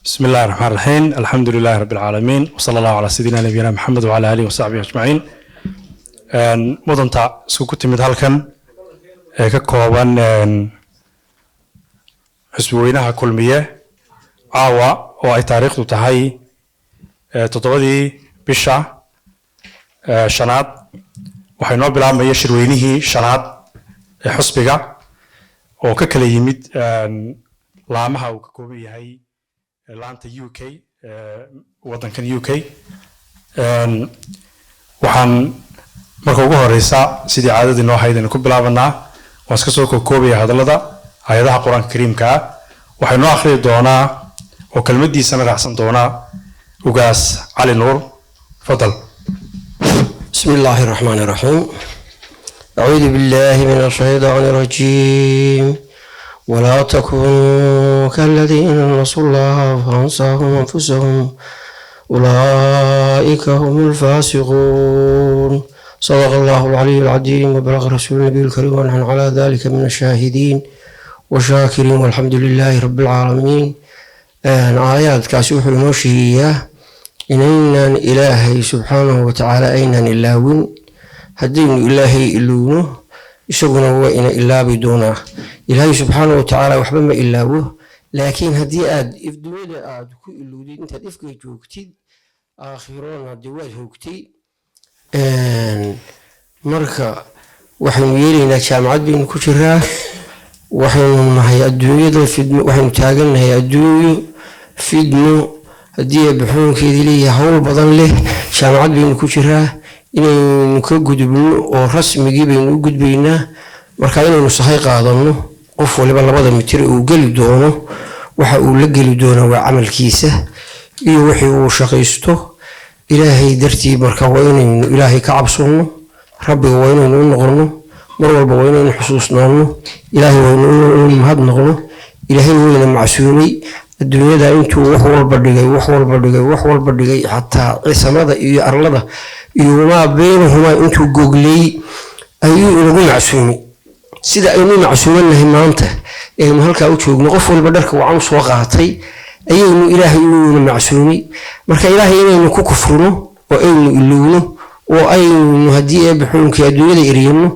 بسم الله الرحمن الرحيم، الحمد لله رب العالمين، وصلى الله على سيدنا نبينا محمد وعلى آله وصحبه أجمعين. Mudanta isku ku timid halkan ee ka kooban xisbi weynaha Kulmiye, caawa oo ay taariikhdu tahay 7-dii bisha shanaad, waxay noo bilaabmaya shirweynihii shanaad ee xisbiga oo ka kala yimid laamaha uu ka kooban yahay, laanta UK, waddankan UK. Waxaan marka ugu horeysa, sidii caadadii noo hayd aynu ku bilaabanaa, waan iska soo koobaya hadallada aayadaha Qur-aanka Kariimka ah. Waxay noo akhriyi doonaa oo kelmadiisana raacsan doonaa Ugaas Cali Nuur. Fadal. بسم الله الرحمن الرحيم. أعوذ بالله من الشيطان الرجيم. ولا تكونوا كالذين نسوا الله فأنساهم أنفسهم، أولئك هم الفاسقون. صدق الله العلي العظيم وبلغ رسول النبي الكريم، ونحن على ذلك من الشاهدين والشاكرين، والحمد لله رب العالمين. Aayaadkaasi wuxuu inoo sheegayaa inaynaan Ilaahay subxaanahu watacaala aynaan ilaawin. Haddaynu Ilaahay ilowno, isaguna waa ina ilaabi doonaa. Ilaahay subxaanahu watacaala waxba ma ilaawo, laakiin haddii aad dunyada aad ku ilowdid intaad ifka joogtid, aakhirona dee waad hoogtay. Marka waxaynu yeelaynaa, jaamacad baynu ku jiraa, waxaynu nahay adduunyada fidno, waxaynu taagannahay adduunyo fidno haddii ay baxoonkeedii leeyahay hawl badan leh. Jaamacad baynu ku jiraa, inaynu ka gudubno oo rasmigii baynu u gudbaynaa. Marka inaynu sahay qaadano, qof waliba 2-da mitir uu geli doono, waxa uu la geli doonaa waa camalkiisa iyo wixii uu shaqaysto Ilaahay dartii. Marka waa inaynu Ilaahay ka cabsonno, Rabbiga waa inaynu u noqonno mar walba, waa inaynu xusuusnaano Ilaahay, waa inaynu mahad noqno. Ilaahay weyna macsuumay adduunyada intuu wax walba dhigay, wax walba dhigay, wax walba dhigay, xataa samada iyo arlada iyo wamaa beynahumaa intuu gogley ayuu inagu macsuumay. Sida aynu macsuumanahay maanta aynu halkaa u joogno, qof walba dharka wacan soo qaatay, ayaynu Ilaahay inuuna macsuumay. Marka Ilaahay inaynu ku kufrino oo aynu ilowno oo aynu haddii eebba xukunkii adduunyada eriyano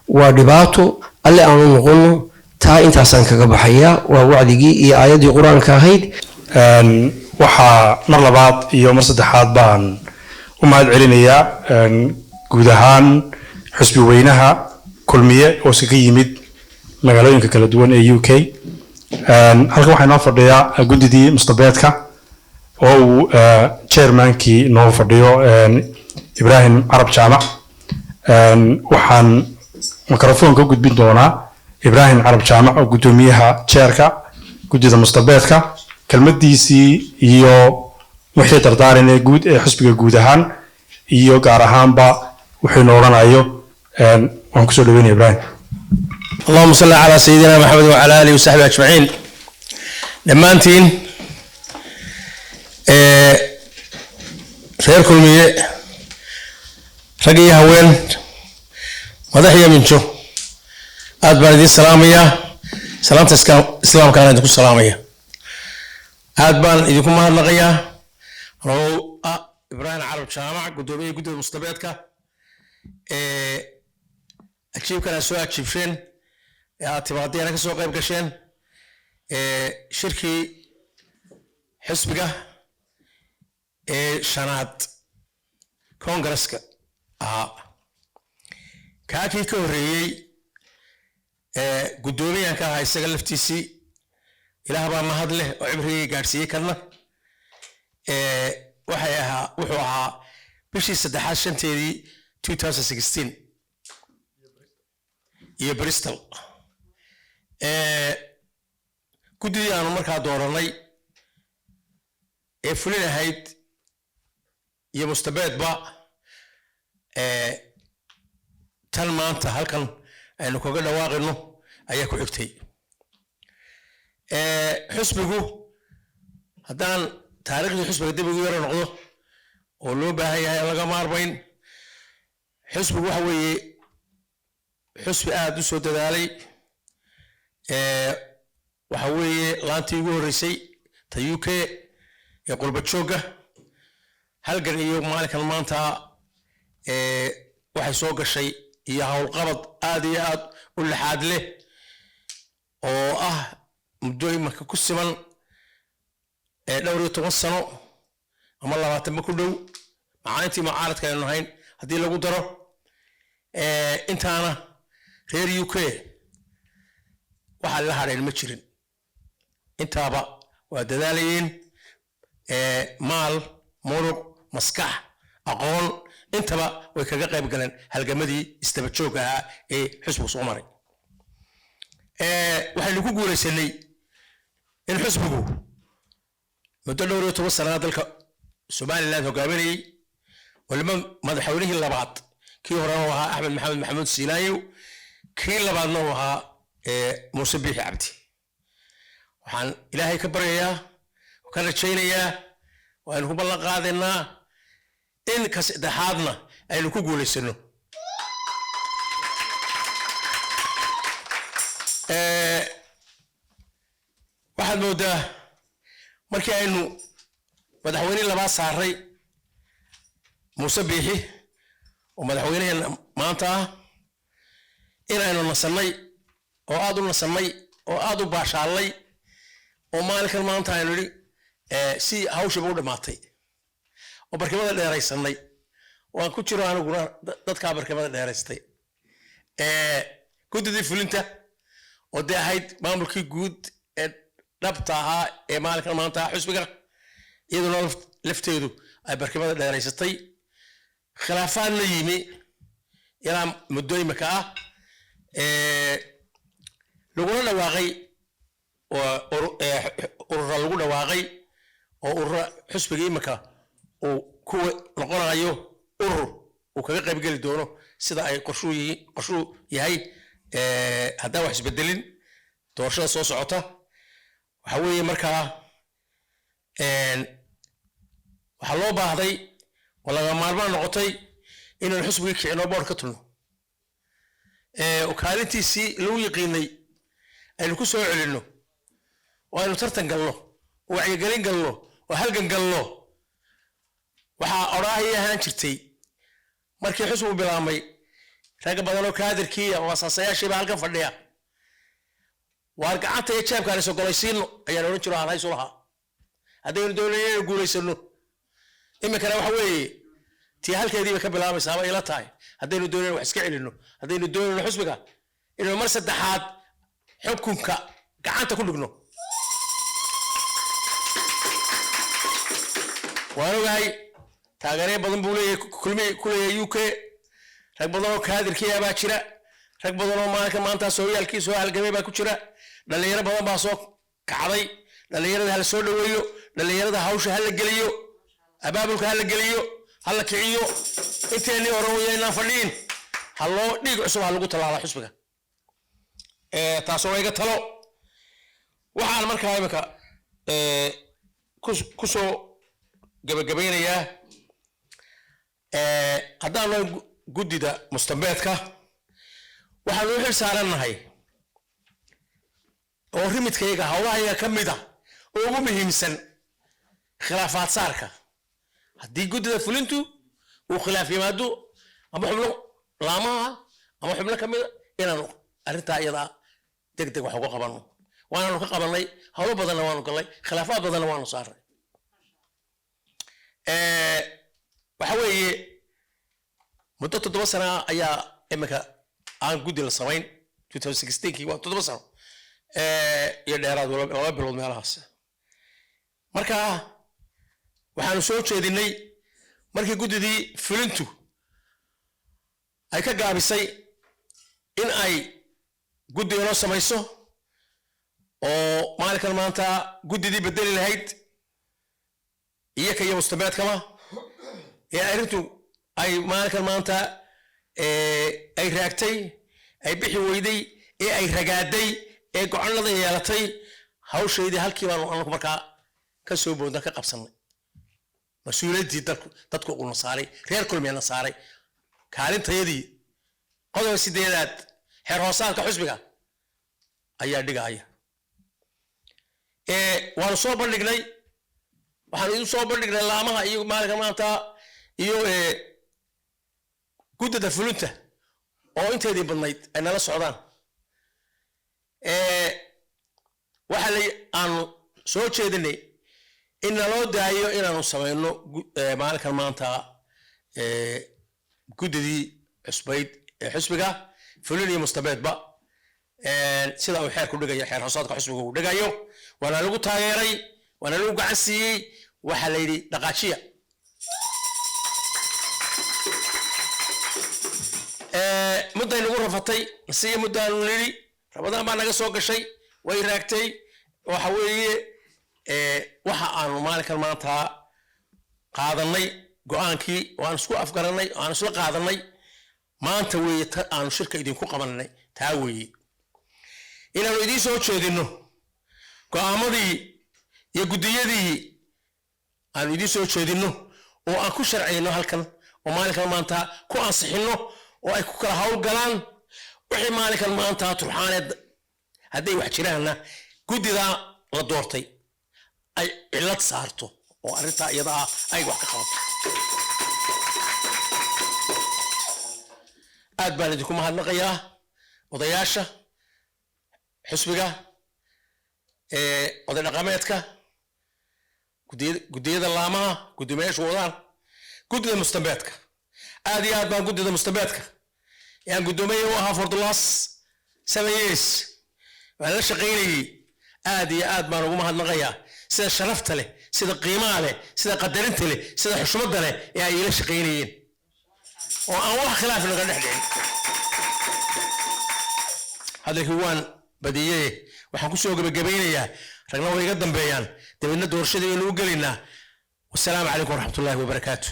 waa dhibaato. Alle aanu noqono. Taa intaasaan kaga baxayaa, waa wacdigii iyo aayaddii Qur-aanka ahayd. Waxaa mar labaad iyo mar saddexaad baan u mahad celinayaa guud ahaan xusbi weynaha Kulmiye oo iskaga yimid magaalooyinka kala duwan ee UK. Halkan waxaa inoo fadhiyaa guddidii mustabeedka oo uu chairmankii noo fadhiyo, Ibraahim Carab Jaamac. Waxaan microfoonka u gudbin doonaa Ibraahim Carab Jaamac oo guddoomiyaha chairka guddida mustabeedka, kelmadiisii iyo wixii dardaaran ee guud ee xusbiga guud ahaan iyo gaar ahaanba wuxuu odhanayo. Waan kusoo dhaweynaya Ibraahim. اللهم صل على سيدنا محمد وعلى آله وصحبه أجمعين. Dhammaantiin reer Kulmiye, rag iyo haween, madax iyo minjo, aad baan idiin salaamayaa. Salaamta islaamkaana idinku salaamaya. Aad baan idinku mahadnaqayaa anoo ah Ibraahim Carab Jaamac, guddoomiyaha guddida mustabeedka, ajiibkan aad soo ajiibsheen ee aad timaadeen, ka soo qayb gasheen shirkii xisbiga ee shanaad, congresska ahaa. Kaakii ka horreeyey guddoomiyahanka ahaa isaga laftiisii. Ilaah baa mahad leh oo cibrigii gaadhsiiyey. Karna waxay ahaa, wuxuu ahaa bishii saddexaad 5-teedii 2016 iyo Bristol. Guddidii aanu markaa dooranay ee fulin ahayd iyo mustabeedba, tan maanta halkan aynu kaga dhawaaqino ayaa ku xigtay. Xusbigu, haddaan taariikhdii xusbiga dib ugu yaro noqdo oo loo baahan yahay aan laga maarmayn, xusbigu waxa weeye xusbi aad u soo dadaalay. Waxa weeye laantii ugu horreysay ta UK. Ee qurba joogga halgan iyo maalinkan maanta waxay soo gashay iyo howlqabad aad iyo aad u lixaad leh oo ah muddo imarka ku siman dhowr iyo toban sano ama 20ba ku dhow, macaalintii mucaaradka aynu nahayn haddii lagu daro intaana, reer UK waxaa la hadheen ma jirin. Intaaba waa dadaalayeen, maal, muruq, maskax, aqoon, intaba way kaga qayb galeen halgamadii isdaba joogga ahaa ee xisbigu soo maray. Waxaynu ku guulaysanay in xisbigu muddo dhowr iyo toban sanaa dalka Somaliland hogaaminayay, waliba madaxweynihii labaad. Kii horena uu ahaa Axmed Maxamed Maxamuud Siilaanyo, kii labaadna uu ahaa Muuse Biixi Cabdi. Waxaan Ilaahay ka baryayaa oo ka rajaynayaa, waaynu ku ballan qaadaynaa in ka saddexaadna aynu ku guulaysano. Waxaad moodaa markii aynu madaxweynihii labaad saaray, Muuse Biixi oo madaxweynaheena maanta ah, in aynu nasannay oo aad u nasannay oo aad u baashaallay oo maalinkan maanta aynu nidhi si hawshiiba u dhammaatay oo barkimada dheeraysanay. Waan ku jiro aniguna dadkaa barkimada dheeraystay. Guddidii fulinta oo dee ahayd maamulkii guud ee dhabta ahaa ee maalinkan maanta ah xusbiga, iyaduna lafteedu ay barkimada dheeraysatay, khilaafaadna yimi ilaa muddo imika ah, laguna dhawaaqay urura lagu dhawaaqay oo urura xusbiga imika uu ku noqonayo urur uu kaga qaybgeli doono sida ay qorshuu qorshuu yahay haddaan wax isbedelin doorashada soo socota. Waxa weeye markaa waxaa loo baahday oo laga maarmaan noqotay inaynu xusbigii kicino, boor ka tulno oo kaalintiisii lagu yiqiinay aynu ku soo celinno oo aynu tartan galno oo wacyigelin galno oo halgan galno. Waxaa odhaahii ahaan jirtay markii xusbigu bilaabmay, rag badan oo kaadirkii oo asaasayaashiiba halkan fadhiya, "Waar gacanta iyo jeebka aan is ogolaysiino," ayaan odhan jiro, aan haysu lahaa, haddaynu doonayno inaynu guulaysano. Iminkana waxa weeye tii halkeediiba ka bilaabaysaaba ila tahay. Haddaynu doonayno wax iska celinno, haddaynu doonayno xusbiga inaynu mar saddexaad xukunka gacanta ku dhigno, waan ogahay taageeryo badan buu leeyahay Kulmi ku leeyahay UK. Rag badan oo kaadirkii baa jira, rag badan oo maalinka maanta sooyaalkii soo halgamay baa ku jira, dhalinyaro badan baa soo kacday. Dhalinyarada hala soo dhaweeyo, dhalinyarada hawsha hala geliyo, abaabulka hala geliyo, hala kiciyo. Inteennii hore wayaynaan fadhiin, ha loo dhiig cusub ha lagu tallaala xusbiga. Taasoo waa iga talo. Waxaan markaa imika ku soo gabagabaynayaa, haddaan noo guddida mustambeedka, waxaanu u xil saarannahay oo rimidkayga howlahayaga ka mid ah oo ugu muhiimsan khilaafaad saarka. Haddii guddida fulintu uu khilaaf yimaado ama xubno laamaha ama xubno ka mida, inaanu arrintaa iyada deg deg wax uga qabanno. Waanaanu ka qabannay, howlo badanna waanu gallay, khilaafaad badanna waanu saaray. Waxa weeye muddo 7 sana ayaa iminka aan guddi la samayn, 2016kii, waa 7 sano iyo dheeraad 2 bilood meelahaas. Marka waxaanu soo jeedinay markii guddidii fulintu ay ka gaabisay in ay guddi inoo samayso oo maalinkan maanta guddidii bedeli lahayd iyo ka iyo mustabeedkaba, ee arrintu ay maalinkan maanta ay raagtay, ay bixi weyday, ee ay ragaaday, ee goconada yeelatay hawshaydii, halkii baanu anagu markaa ka soo boodna, ka qabsannay mas-uuliyaddii dalku dadku uuna saaray, reer Kulmiyana saaray kaalintayadii. Qodobka 8aad xeer hoosaadka xusbiga ayaa dhigaya. Waanu soo bandhignay. Waxaanu idin soo bandhignay laamaha iyo maalinka maanta iyo guddida fulinta oo inteedii badnayd ay nala socdaan. Waxa la aanu soo jeedinay in naloo daayo inaanu samayno maalinkan maanta guddidii cusbayd ee xusbiga, fulin iyo mustabeedba, sida uu xeerku dhigayo, xeer hoosaadka xusbiga uu dhigayo. Waana lagu taageeray, waana lagu gacan siiyey. Waxaa la yidhi dhaqaajiya. Mudday nagu rafatay nasiya, muddaanu nidhi Rabadaan baa naga soo gashay, way raagtay. Waxa weeye, waxa aanu maalinkan maanta qaadanay go-aankii oo aan isku afgaranay oo aan isla qaadanay maanta weeye ta aanu shirka idinku qabanay. Taa weeye inaanu idiin soo jeedinno go'aamadii iyo guddiyadii aanu idiin soo jeedinno oo aan ku sharciyno halkan oo maalinkan maanta ku ansixinno oo ay ku kala howlgalaan wixii maalinkan maanta turxaaneed. Hadday wax jiraanna, guddidaa la doortay ay cillad saarto oo arrintaa iyada ah ay wax ka qabato. Aad baan idinku mahadnaqayaa, odayaasha xusbiga, oday dhaqameedka, guddiyada laamaha, guddoomiyaashu wadaan, guddida mustambeedka. Aad iyo aad baan guddida mustambeedka yaan guddoomiye u ahaa for the last 7 years, waan la shaqaynayey. Aad iyo aad baan ugu mahadnaqayaa sida sharafta leh, sida qiimaha leh, sida qadarinta leh, sida xushmadda leh ee ay ila shaqaynayeen oo aan wax khilaaf naga dhex dhicin. Hadalkii waan badiyey. Waxaan kusoo gebagabaynayaa, ragna way iga dambeeyaan, dabeedna doorashadii baynu u gelaynaa. Wasalaamu calaykum waraxmatullaahi wabarakaatu.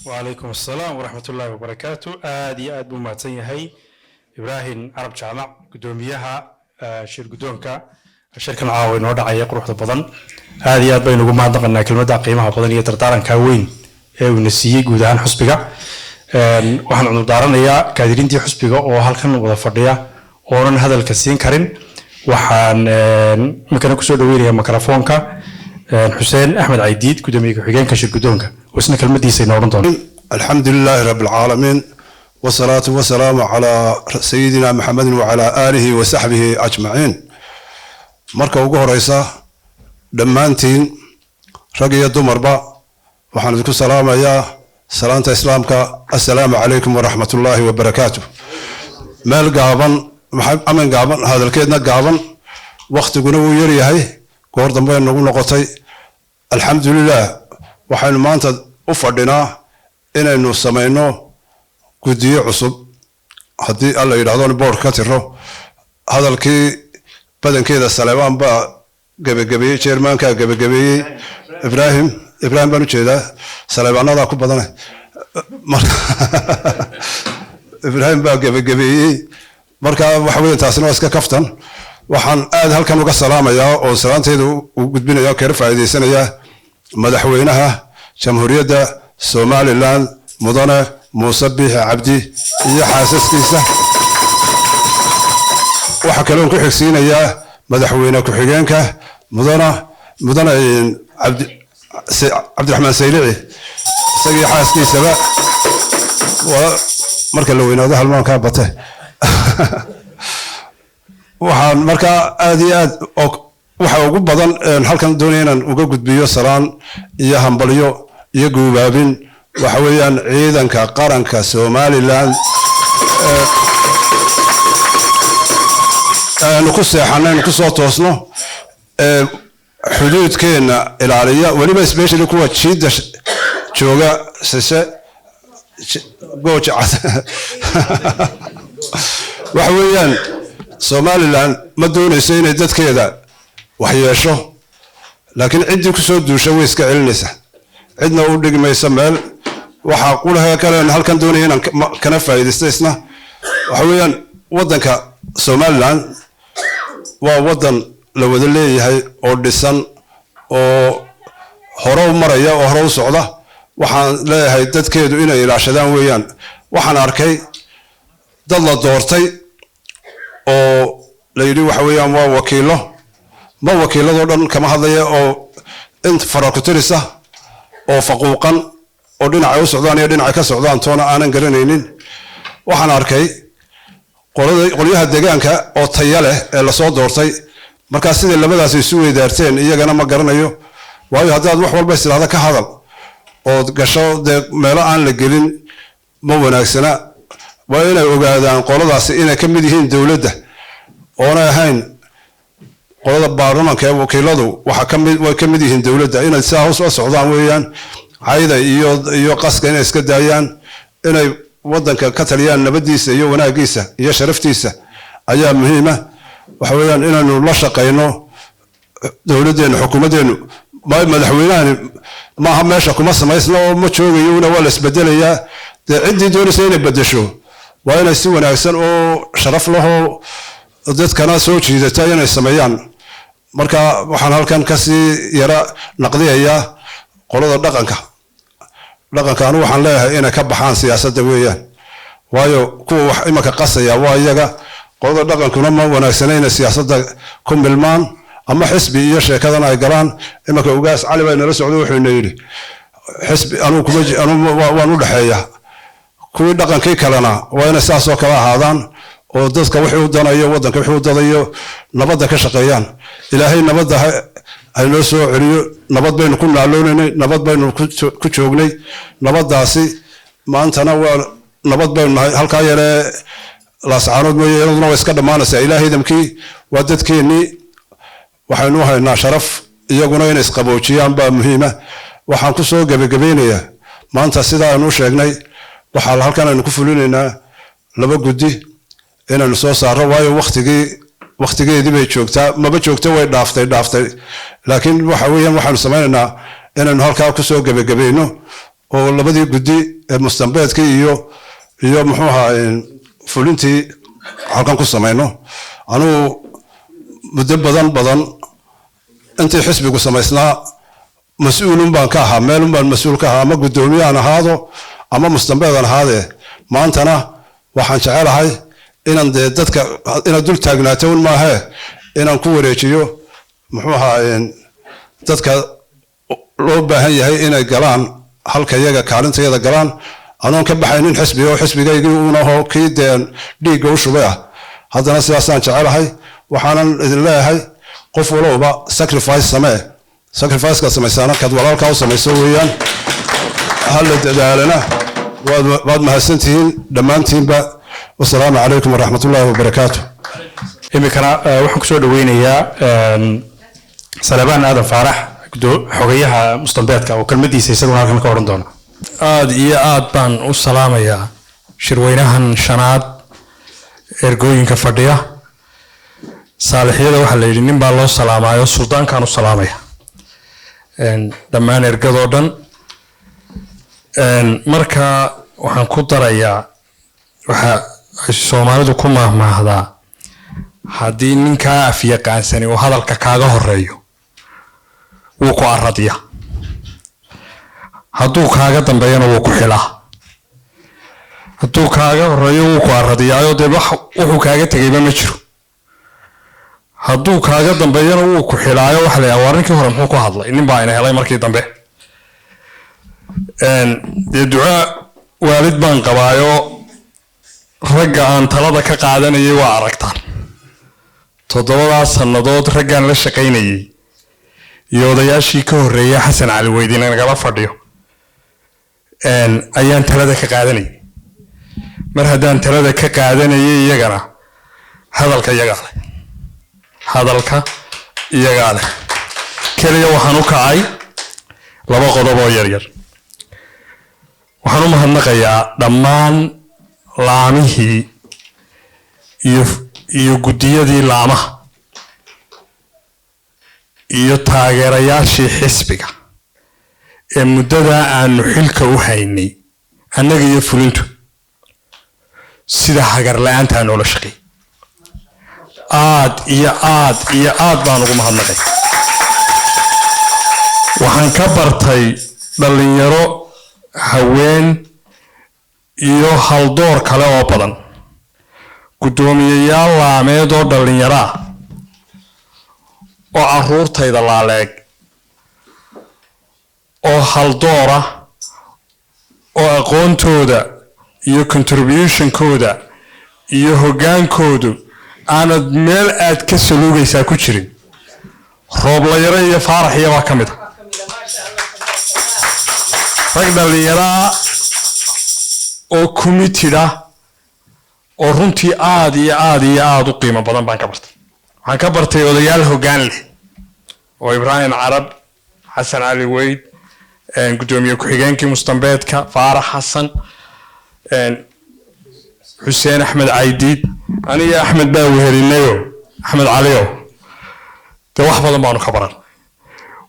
وعليكم السلام ورحمة الله وبركاته. Aad iyo aad buu mahadsan yahay Ibraahim Carab Jaamac, guddoomiyaha shir guddoonka shirkan caawa inoo dhacaya quruxda badan. Aad iyo aad baynu ugu mahadnaqanaa kelmadda qiimaha badan iyo dardaaranka weyn ee uu na siiyey guud ahaan xusbiga. Waxaan cudur daaranayaa kaadiriintii xusbiga oo halkan wada fadhiya oonan hadalka siin karin. Waxaan iminkana kusoo dhaweynayaa mikrofoonka Xuseen Axmed Caydiid, guddoomiye ku-xigeenka shir guddoonka, oo isna kelmadiisa inoo odhan doona. الحمد لله رب العالمين، والصلاة والسلام على سيدنا محمد وعلى آله وصحبه أجمعين. Marka ugu horeysa, dhammaantiin rag iyo dumarba waxaan idinku salaamayaa salaanta islaamka: assalaamu calaykum waraxmat ullaahi wabarakaatu. Meel gaaban, amin gaaban, hadalkeedna gaaban, waktiguna wuu yaryahay, goor dambe nagu noqotay. Alxamdulilah, waxaynu maanta u fadhinaa inaynu samayno guddiyo cusub, haddii Alla yidhahdo board ka tiro. Hadalkii badankeeda Saleebaan baa gebagabeeyey, chairmankaa gebagabeeyey, Ibrahim, Ibrahim baan ujeedaa, Saleebaanadaa ku badane. Ibrahim baa gebagabeeyey. Marka waxa weeye, taasina waa iska kaftan. Waxaan aad halkan uga salaamayaa oo salaanteeda u gudbinaya oo kaga faa'iidaysanayaa madaxweynaha Jamhuuriyadda Somaliland, Mudane Muuse Biixi Cabdi, iyo xaasaskiisa. Waxaa kaloon ku xigsiinayaa madaxweyne ku-xigeenka, Mudane Cabdiraxmaan Saylici, isagii xaaskiisaba. Marka la weynaado halmaankaa bate. Waxaan markaa aad iyo aad waxa ugu badan halkan doonaya inaan uga gudbiyo salaan iyo hambalyo iyo guubaabin waxa weeyaan ciidanka qaranka Somaliland aanu ku seexanno, aynu ku soo toosno, xuduudkeenna ilaaliya, weliba especially kuwa jiidda jooga sise Gooja Cad. Waxa weeyaan, Somaliland ma doonayso inay dadkeeda wax yeesho, laakiin ciddii kusoo duusha way iska celinaysaa, cidna u dhigi mayso meel. Waxaa qulaha kale halkan doonaya inaan kana faa'iidaysto isna waxa weeyaan, waddanka Somaliland waa waddan la wada leeyahay oo dhisan oo hore u maraya oo hore u socda. Waxaan leeyahay dadkeedu inay ilaashadaan weeyaan. Waxaan arkay dad la doortay oo la yidhi waxa weeyaan waa wakiilo. Ma wakiiladoo dhan kama hadlaya oo int farakutirisa oo faquuqan oo dhinacay u socdaan iyo dhinacay ka socdaan toona aanan garanaynin. Waxaan arkay qolyaha deegaanka oo taya leh ee lasoo doortay. Markaa siday labadaas isu weydaarteen iyagana ma garanayo, waayo haddaad wax walba istiraahda ka hadal ood gasho dee meelo aan la gelin ma wanaagsana. Waa inay ogaadaan qoladaasi inay ka mid yihiin dowladda oonay ahayn qolada baarlamanka ee wakiiladu. Waxa ka mid, way ka mid yihiin dowladda. Inay sidaa hoos la socdaan weeyaan, cayda iyo qaska inay iska daayaan, inay waddanka ka taliyaan, nabadiisa iyo wanaagiisa iyo sharaftiisa ayaa muhiima. Waxa weeyaan inaynu la shaqayno dowladdeenu, xukuumaddeenu. Madaxweynahani maaha meesha kuma samaysna oo ma joogayona, waa la isbedelayaa. Dee ciddii doonaysa inay bedesho waa inay si wanaagsan oo sharaf lahoo dadkana soo jiidata inay sameeyaan. Marka waxaan halkan kasii yara naqdiyayaa qolada dhaqanka. Dhaqanka anu waxaan leeyahay inay ka baxaan siyaasadda weeyaan, waayo kuwa wax imanka qasaya waa iyaga. Qolada dhaqankuna ma wanaagsana inay siyaasadda ku milmaan ama xisbi iyo sheekadan ay galaan. Imanka Ugaas Cali baa nala socday, wuxuu ina yidhi xisbi anuu kuma anuu waan u dhexeeya. Kuwii dhaqankii kalena waa inay saas oo kale ahaadaan oo dadka wixii u danayo, waddanka wixii u dadayo, nabadda ka shaqeeyaan. Ilaahay nabadda haynoo soo celiyo. Nabad baynu ku naaloonaynay, nabad baynu ku joognay. Nabaddaasi maantana waa nabad baynu nahay. Halkaa yaree Laascaanood mooye, iyaduna way iska dhammaanaysaa Ilaahay idamkii. Waa dadkeennii, waxaynu u haynaa sharaf. Iyaguna inay isqaboojiyaan baa muhiima. Waxaan ku soo gebagabeynayaa, maanta sida aynu u sheegnay, waxaa halkan aynu ku fulinaynaa laba guddi inaynu soo saarro, waayo waktigii waktigeedii bay joogtaa. Maba joogto, way dhaaftay dhaaftay, laakiin waxa weeyaan waxaanu samaynaynaa inaynu halkaa kusoo gebagabayno oo labadii guddi ee mustambeedkii iyo muxuu ahaa fulintii halkan ku samayno. Anugu muddo badan badan intii xisbigu samaysnaa mas-uulun baan ka ahaa, meelun baan mas-uul ka ahaa, ama guddoomiyahan ahaado ama mustambeedan ahaadee. Maantana waxaan jecelahay inaan dee dadka inaad dul taagnaato un maahee, inaan ku wareejiyo muxuu ahaa dadka loo baahan yahay inay galaan halka iyaga kaalintayada galaan, anoon ka baxaynin xisbiga oo xisbigaygii uunahoo kii dee dhiigga u shubay ah. Haddana sidaasaan jecelahay. Waxaanan idin leeyahay, qof walowba sacrifice samee. Sacrificekaad samaysaana kaad walaalkaa u samayso weeyaan. Hala dadaalana. Waad mahadsantihiin dhammaantiinba. Wasalaamu calaykum waraxmat ullaahi wabarakaatu. Iminkana waxaan kusoo dhaweynayaa Salebaan Aadan Faarax, xogayaha mustambeedka, oo kelmadiisa isaguna halkan ka odhan doona. Aada iyo aad baan u salaamayaa shirweynahan shanaad, ergooyinka fadhiya, saalixyada. Waxaa la yidhi nin baa loo salaamaayo, suldaankaan u salaamaya dhammaan ergadoo dhan. Marka waxaan ku darayaa, waxa ay Soomaalidu ku maahmaahdaa, haddii ninkaa afyaqaansani uu hadalka kaaga horeeyo, wuu ku aradiya; hadduu kaaga dambeeyana, wuu ku xilaa. Hadduu kaaga horeeyo, wuu ku aradiyaayo, dee wax wuxuu kaaga tegayba ma jiro. Hadduu kaaga dambeeyana, wuu ku xilaayo. Waxa la yidhaha, waa ninkii hore muxuu ku hadlay? Nin baa ina helay markii dambe. Dee ducaa waalid baan qabaayo. Ragga aan talada ka qaadanayay waa aragtaan. 7daas sannadood raggaan la shaqaynayay iyo odayaashii ka horreeyay, Xasan Cali Weydiine nagala fadhiyo, ayaan talada ka qaadanayay. Mar haddaan talada ka qaadanayay iyagana, hadalka iyagaa leh, hadalka iyagaa leh. Keliya waxaan u kacay laba qodob oo yaryar. Waxaan u mahadnaqayaa dhammaan laamihii iyo guddiyadii laamaha iyo taageerayaashii xisbiga ee muddadaa aanu xilka u haynay, annaga iyo fulintu, sida hagar la-aantaa noola shaqeey. Aad iyo aad iyo aad baan ugu mahadnaqay. Waxaan ka bartay dhallinyaro, haween iyo haldoor kale oo badan, guddoomiyeyaal laameed oo dhallinyaro ah. Oo caruurtayda laaleeg oo haldoora oo aqoontooda iyo contributionkooda iyo hoggaankoodu aanad meel aad ka saluugaysaa ku jirin, Rooblayaro iyo Faarax iyabaa ka mid a, rag dhallinyaraa oo committed ah oo runtii aad iyo aad iyo aada u qiimo badan baan ka bartay. Waxaan ka bartay odayaal hoggaan leh oo Ibraahim Carab, Xasan Cali Weyd, guddoomiye ku-xigeenkii mustambeedka Faarax Xasan, Xuseen Axmed Caydiid. Aniga Axmed baa wehelinayo, Axmed Caliyo dee wax badan baanu ka baran,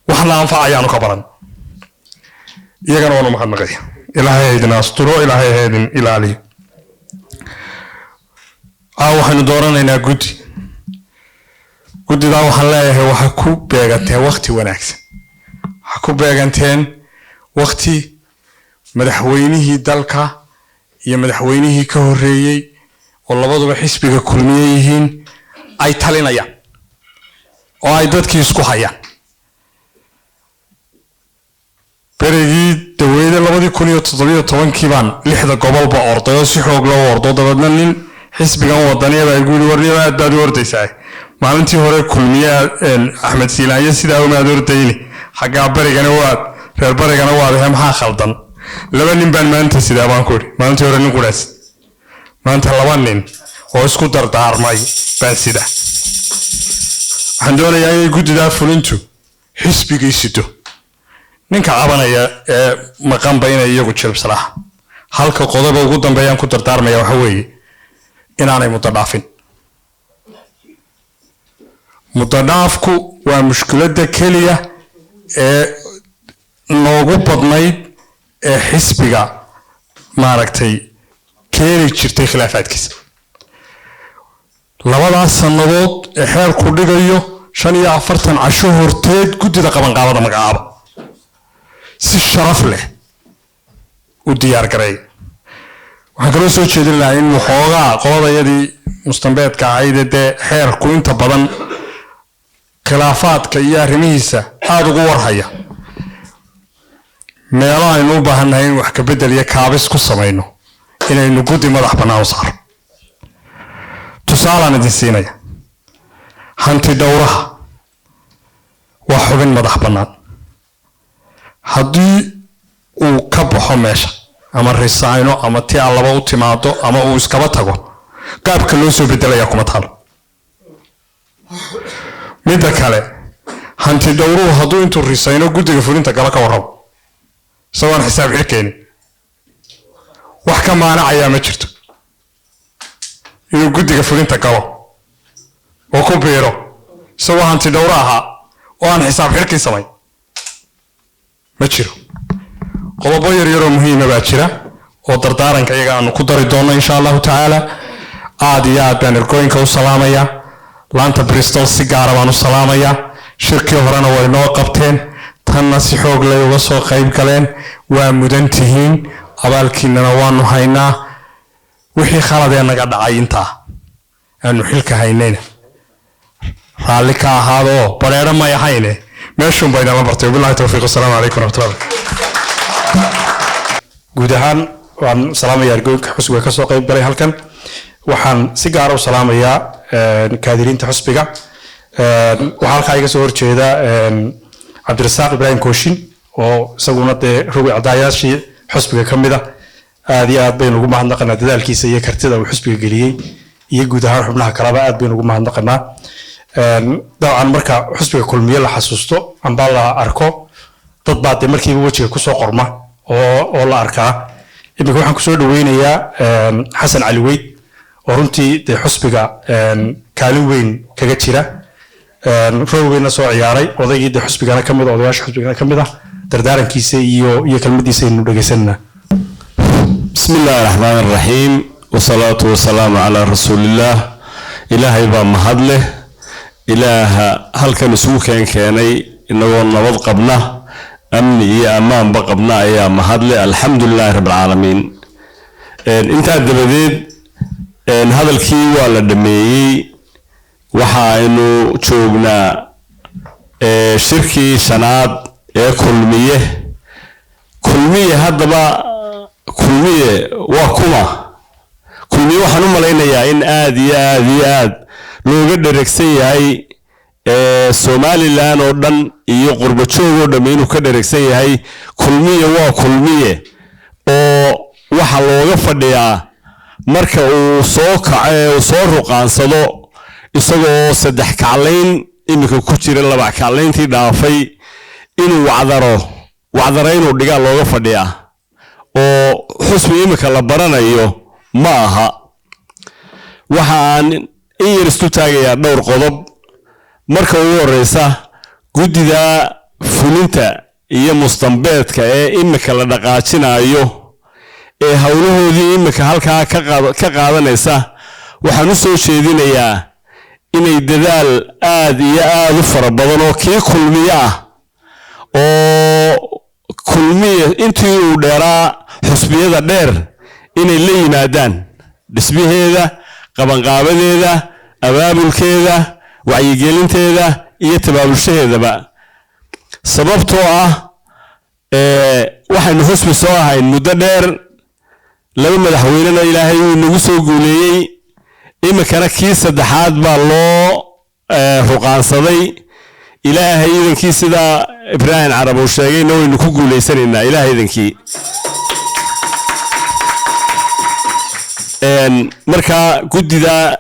waxna anfacayaanu ka baran. Iyagana waanu mahadnaqaya. Ilaahay ha idin asturo, Ilaahay ha idin ilaaliyo. Waxaynu dooranaynaa guddi. Guddidaa waxaan leeyahay, waxaa ku beeganteen wakti wanaagsan, waxaa ku beeganteen wakti madaxweynihii dalka iyo madaxweynihii ka horreeyey oo labaduba xisbiga Kulmiye yihiin ay talinayaan oo ay dadkii isku hayaan. Berigii daweyde 2017-kii baan lixda gobolba orday oo si xoog loo ordo. Dabeedna nin xisbigan Wadaniya baa igu yidhi: "Warniyo, aad baad u ordaysaa. Maalintii hore Kulmiye Axmed Siilaanyo sidaa umaad ordayni, xaggaa barigana waad, reer barigana waad ahe, maxaa khaldan?" "Laba nin baan maanta sidaa," baan ku idhi. "Maalintii hore nin qudhaas, maanta laba nin oo isku dardaarmay baan sidaa." Waxaan doonayaa inay guddidaa fulintu xisbigii sido, ninka cabanaya ee maqanba inay iyagu jilibsalaha. Halka qodoba ugu dambeeyaan ku dardaarmaya waxa weeye inaanay muddo dhaafin. Muddo dhaafku waa mushkiladda keliya ee noogu badnayd ee xisbiga maaragtay keeni jirtay khilaafaadkiisa labadaas sannadood ee xeerku dhigayo. 45 casho horteed guddida qabanqaabada magacaaba, si sharaf leh u diyaar gareey. Waxaan kaloo soo jeedin lahaa in waxoogaa qoladayadii mustambeedka ahayd dee xeerku inta badan khilaafaadka iyo arrimihiisa aada ugu warhaya, meelo aynu u baahannahay in wax ka bedel iyo kaabis ku samayno inaynu guddi madax bannaan u saaro. Tusaalaan idin siinaya: hanti dhowraha waa xubin madax bannaan. Haddii uu ka baxo meesha ama risayno ama ti allaba u timaado ama uu iskaba tago, qaabka loo soo bedelayaa kuma taalo. Midda kale, hanti dhowruhu hadduu intuu risayno guddiga fulinta gala, ka warrabo, isagoon xisaab xil keenin, wax ka maanacayaa ma jirto inuu guddiga fulinta galo oo ku biiro isagoo hanti dhowro ahaa oo aan xisaab xilkii samayn. Ma jiro. Qodobo yaryaroo muhiima baa jira oo dardaaranka iyaga aanu ku dari doonno, insha Allahu tacaala. Aad iyo aad baan ergooyinka u salaamayaa. Laanta Bristol si gaara baan u salaamayaa. Shirkii horena way noo qabteen, tanna si xoog leh uga soo qayb galeen. Waa mudan tihiin, abaalkiinana waanu haynaa. Wixii khaladee naga dhacay intaa aanu xilka haynayna raalli ka ahaadoo bareero may ahayne, meeshuun bay nala bartay. Wabillahi towfiiq, wasalaamu calaykum waraxmatullahi. Guud ahaan waan salaamayaa ergooyinka xusbiga ka soo qayb galay halkan. Waxaan si gaara u salaamayaa kaadiriinta xusbiga. Waxaa halkaa iga soo horjeeda Cabdirasaaq Ibraahim Kooshin oo isaguna dee rogi cadaayaashii xusbiga ka mid a. Aad iyo aad baynu ugu mahadnaqanaa dadaalkiisa iyo kartida uu xusbiga geliyey, iyo guud ahaan xubnaha kaleba aad baynu ugu mahadnaqanaa. Dabcan marka xusbiga Kulmiye la xasuusto amba la arko, dad baa dee markiiba wejiga kusoo qorma oo la arkaa. Iminka waxaan kusoo dhaweynayaa Xasan Cali Weyd oo runtii dee xusbiga kaalin weyn kaga jira, rool weynna soo ciyaaray, odaygii dee xusbigana ka mid ah, odayaasha xusbigana ka mid ah. Dardaarankiisa iyo kelmadiisa aynu dhegeysanana. بسم الله الرحمن الرحيم، والصلاة والسلام على رسول الله. إلهي baa mahad leh. Ilaaha halkan isugu keenay inagoo nabad qabna, amni iyo ammaanba qabna ayaa mahad leh. Alxamdu lilaahi rabbi alcaalamiin. Intaa dabadeed, hadalkii waa la dhameeyey. Waxa aynu joognaa Shirkii shanaad ee Kulmiye. Kulmiye haddaba, Kulmiye waa kuma? Kulmiye waxaan u malaynayaa in aad iyo aad iyo aad looga dheregsan yahay Somaliland oo dhan iyo qurbajoog oo dham inuu ka dheregsan yahay. Kulmiye waa Kulmiye oo waxa looga fadhiyaa marka uu soo kaco ee uu soo ruqaansado, isagoo saddex kaclayn iminka ku jira, laba kaclayntii dhaafay, inuu wacdaro, wacdaro inuu dhigaa looga fadhiyaa, oo xusbi iminka la baranayo ma aha. Waxa aan in yar istu taagayaa dhowr qodob. Marka ugu horeysa, guddida fulinta iyo mustambeedka ee iminka la dhaqaajinayo ee howlahoodii iminka halkaa ka qaadanaysa, waxaan u soo jeedinayaa inay dadaal aad iyo aad u fara badan oo kii Kulmiye ah, oo Kulmiye intii uu dheeraa xusbiyada dheer, inay la yimaadaan dhismaheeda, qabanqaabadeeda, abaabulkeeda, wacyigelinteeda iyo tabaabulshaheedaba, sababtoo ah waxaynu xusbi soo ahayn muddo dheer, laba madaxweynena Ilaahay uu nagu soo guuleeyey, iminkana kii saddexaad baa loo ruqaansaday. Ilaahay idankii, sidaa Ibraahim Carab uu sheegayna, waynu ku guuleysanaynaa Ilaahay idankii. Marka guddida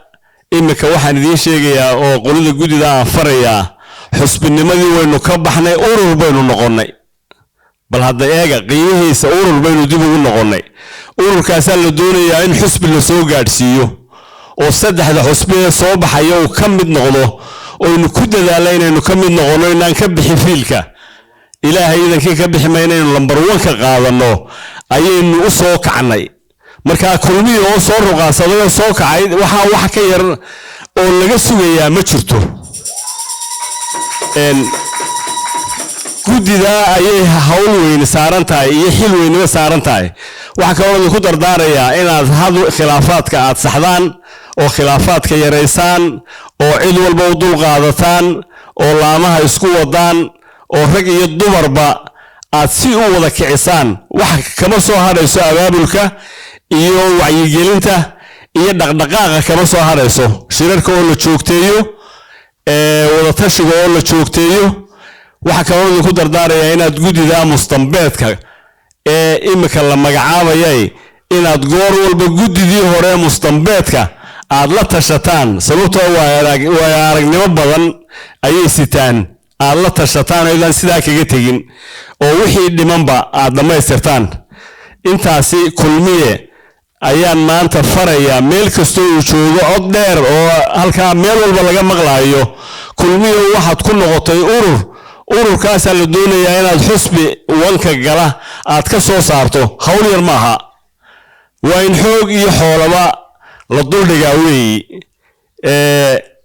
iminka waxaan idiin sheegayaa oo qolada guddida aan farayaa, xusbinimadii waynu ka baxnay, urur baynu noqonnay. Bal hadda eega qiimihiisa, urur baynu dib ugu noqonnay. Ururkaasaa la doonayaa in xusbi la soo gaadhsiiyo oo saddexda xusbi ee soo baxaya uu ka mid noqdo, oynu ku dadaalla inaynu ka mid noqonno, inaan ka bixin fiilka. Ilaahay idankii ka bixi mayna, inaynu lambar one ka qaadanno ayaynu u soo kacnay. Marka Kulmiyi oo soo ruqaansaday oo soo kacay, waxaa wax ka yar oo laga sugayaa ma jirto. Guddida ayay hawl weyne saaran tahay iyo xil weynima saaran tahay. Waxaa kaloo idinku dardaarayaa inaad had khilaafaadka aad saxdaan oo khilaafaadka yaraysaan oo cid walba u dulqaadataan oo laamaha isku wadaan oo rag iyo dumarba aad si u wada kicisaan. Wax kama soo hadhayso abaabulka iyo wacyigelinta iyo dhaqdhaqaaqa, kama soo hadhayso shirarka oo la joogteeyo, wadatashiga oo la joogteeyo. Waxaa kaloo idinku dardaarayaa inaad guddida mustambeedka ee iminka la magacaabayay inaad goor walba guddidii hore mustambeedka aad la tashataan, sababtoo waayo aragnimo badan ayay sitaan. Aad la tashataan oo idaan sidaa kaga tegin oo wixii dhimanba aad dhammaystirtaan. Intaasi Kulmiye ayaan maanta farayaa meel kastoo uu joogo, cod dheer oo halkaa meel walba laga maqlaayo. Kulmiye waxaad ku noqotay urur, ururkaasaa la doonayaa inaad xusbi wanka gala aad ka soo saarto. Hawl yar maaha, waa in xoog iyo xoolaba la duldhigaa weeyi.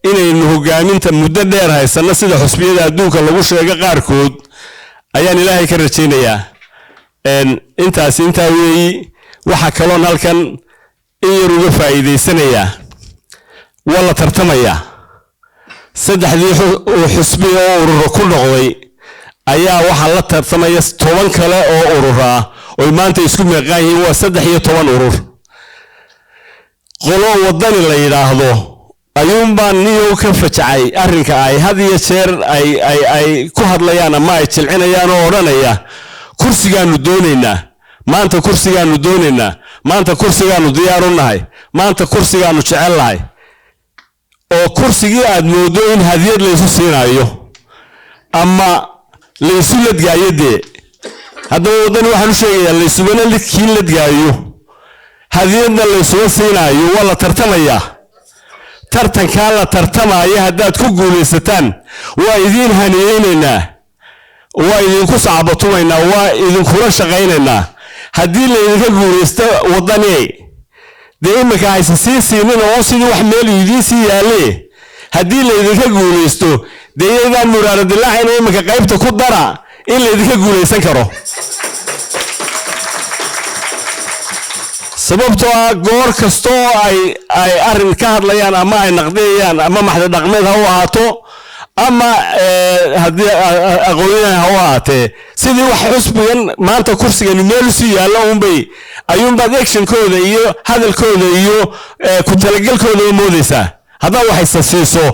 Inaynu hogaaminta muddo dheer haysanno sida xusbiyada adduunka lagu sheego qaarkood ayaan Ilaahay ka rajaynayaa. Intaasi intaa weeyi. Waxaa kaloon halkan in yar uga faa'iidaysanayaa, waa la tartamayaa. Saddexdii xusbi oo ururo ku noqday ayaa waxaa la tartamaya 10 kale oo ururaa oy maanta isku meeqaan yihiin, waa 13 urur. Qolo Wadani la yidhaahdo ayuunbaa niyow ka fajacay arrinka ay had iyo jeer ay ku hadlayaan ama ay jilcinayaan oo odhanaya kursigaanu doonaynaa maanta, kursigaanu doonaynaa maanta, kursigaanu diyaar u nahay maanta, kursigaanu jecel nahay, oo kursigii aad moodo in hadiyad laysu siinayo ama laysu ladgaayo. Dee haddaba Waddani waxaan u sheegayaa, laysumana kii ladgaayo, hadiyadna laysuma siinaayo. Waa la tartamayaa. Tartankaa la tartamaya haddaad ku guulaysataan, waa idiin haniyeynaynaa, waa idinku sacbatumaynaa, waa idinkula shaqaynaynaa. Haddii laydinka guulaysto, Waddani, dee iminka hayse sii siinin oo sidii wax meel idiin sii yaalle. Haddii laydinka guulaysto, dee iyaydaan muraara dilaacayna, iminka qaybta ku dara in laydinka guulaysan karo, sababtoo ah goor kastoo ay arrin ka hadlayaan ama ay naqdiyayaan ama maxda dhaqmeed ha u ahaato Ama haddii aqoonyahan ha u ahaatee, sidii wax xusbigan maanta kursigani meel usii yaallo unbay ayuunbaad actionkooda iyo hadalkooda iyo ku talagelkooda u moodaysaa. Haddaad waxaysa siiso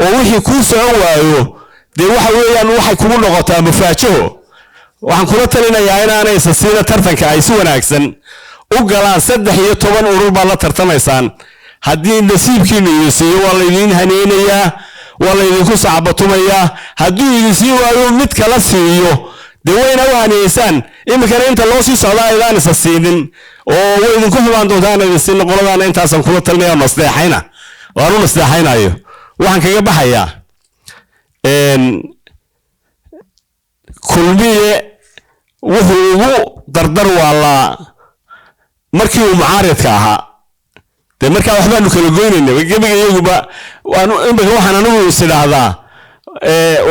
oo wixii kuu socon waayo, dee waxa weeyaan waxay kugu noqotaa mufaajaho. Waxaan kula talinayaa inaanay isa siina, tartanka ay si wanaagsan u galaan. 13 urur baad la tartamaysaan. Haddii nasiibkiinu idin siiyo, waa laydin haneynayaa, waa laydinku sacbatumayaa. Hadduu idin sii waayo, mid kala siiyo, dee wayna u haneysaan. Iminkana inta loo sii socdaa aydaan isa siinin oo way idinku xumaan doontaa idin siinin. Qoladaana intaasaan kula talinaya, nasdeexayna waan u nasdeexaynayo. Waxaan kaga baxayaa, Kulmiye wuxuu ugu dardar waalaa markii uu mucaaridka ahaa. Dee markaa waxbaanu kala goynayna gebiga iyaguba. Imika waxaan anigu is idhaahdaa,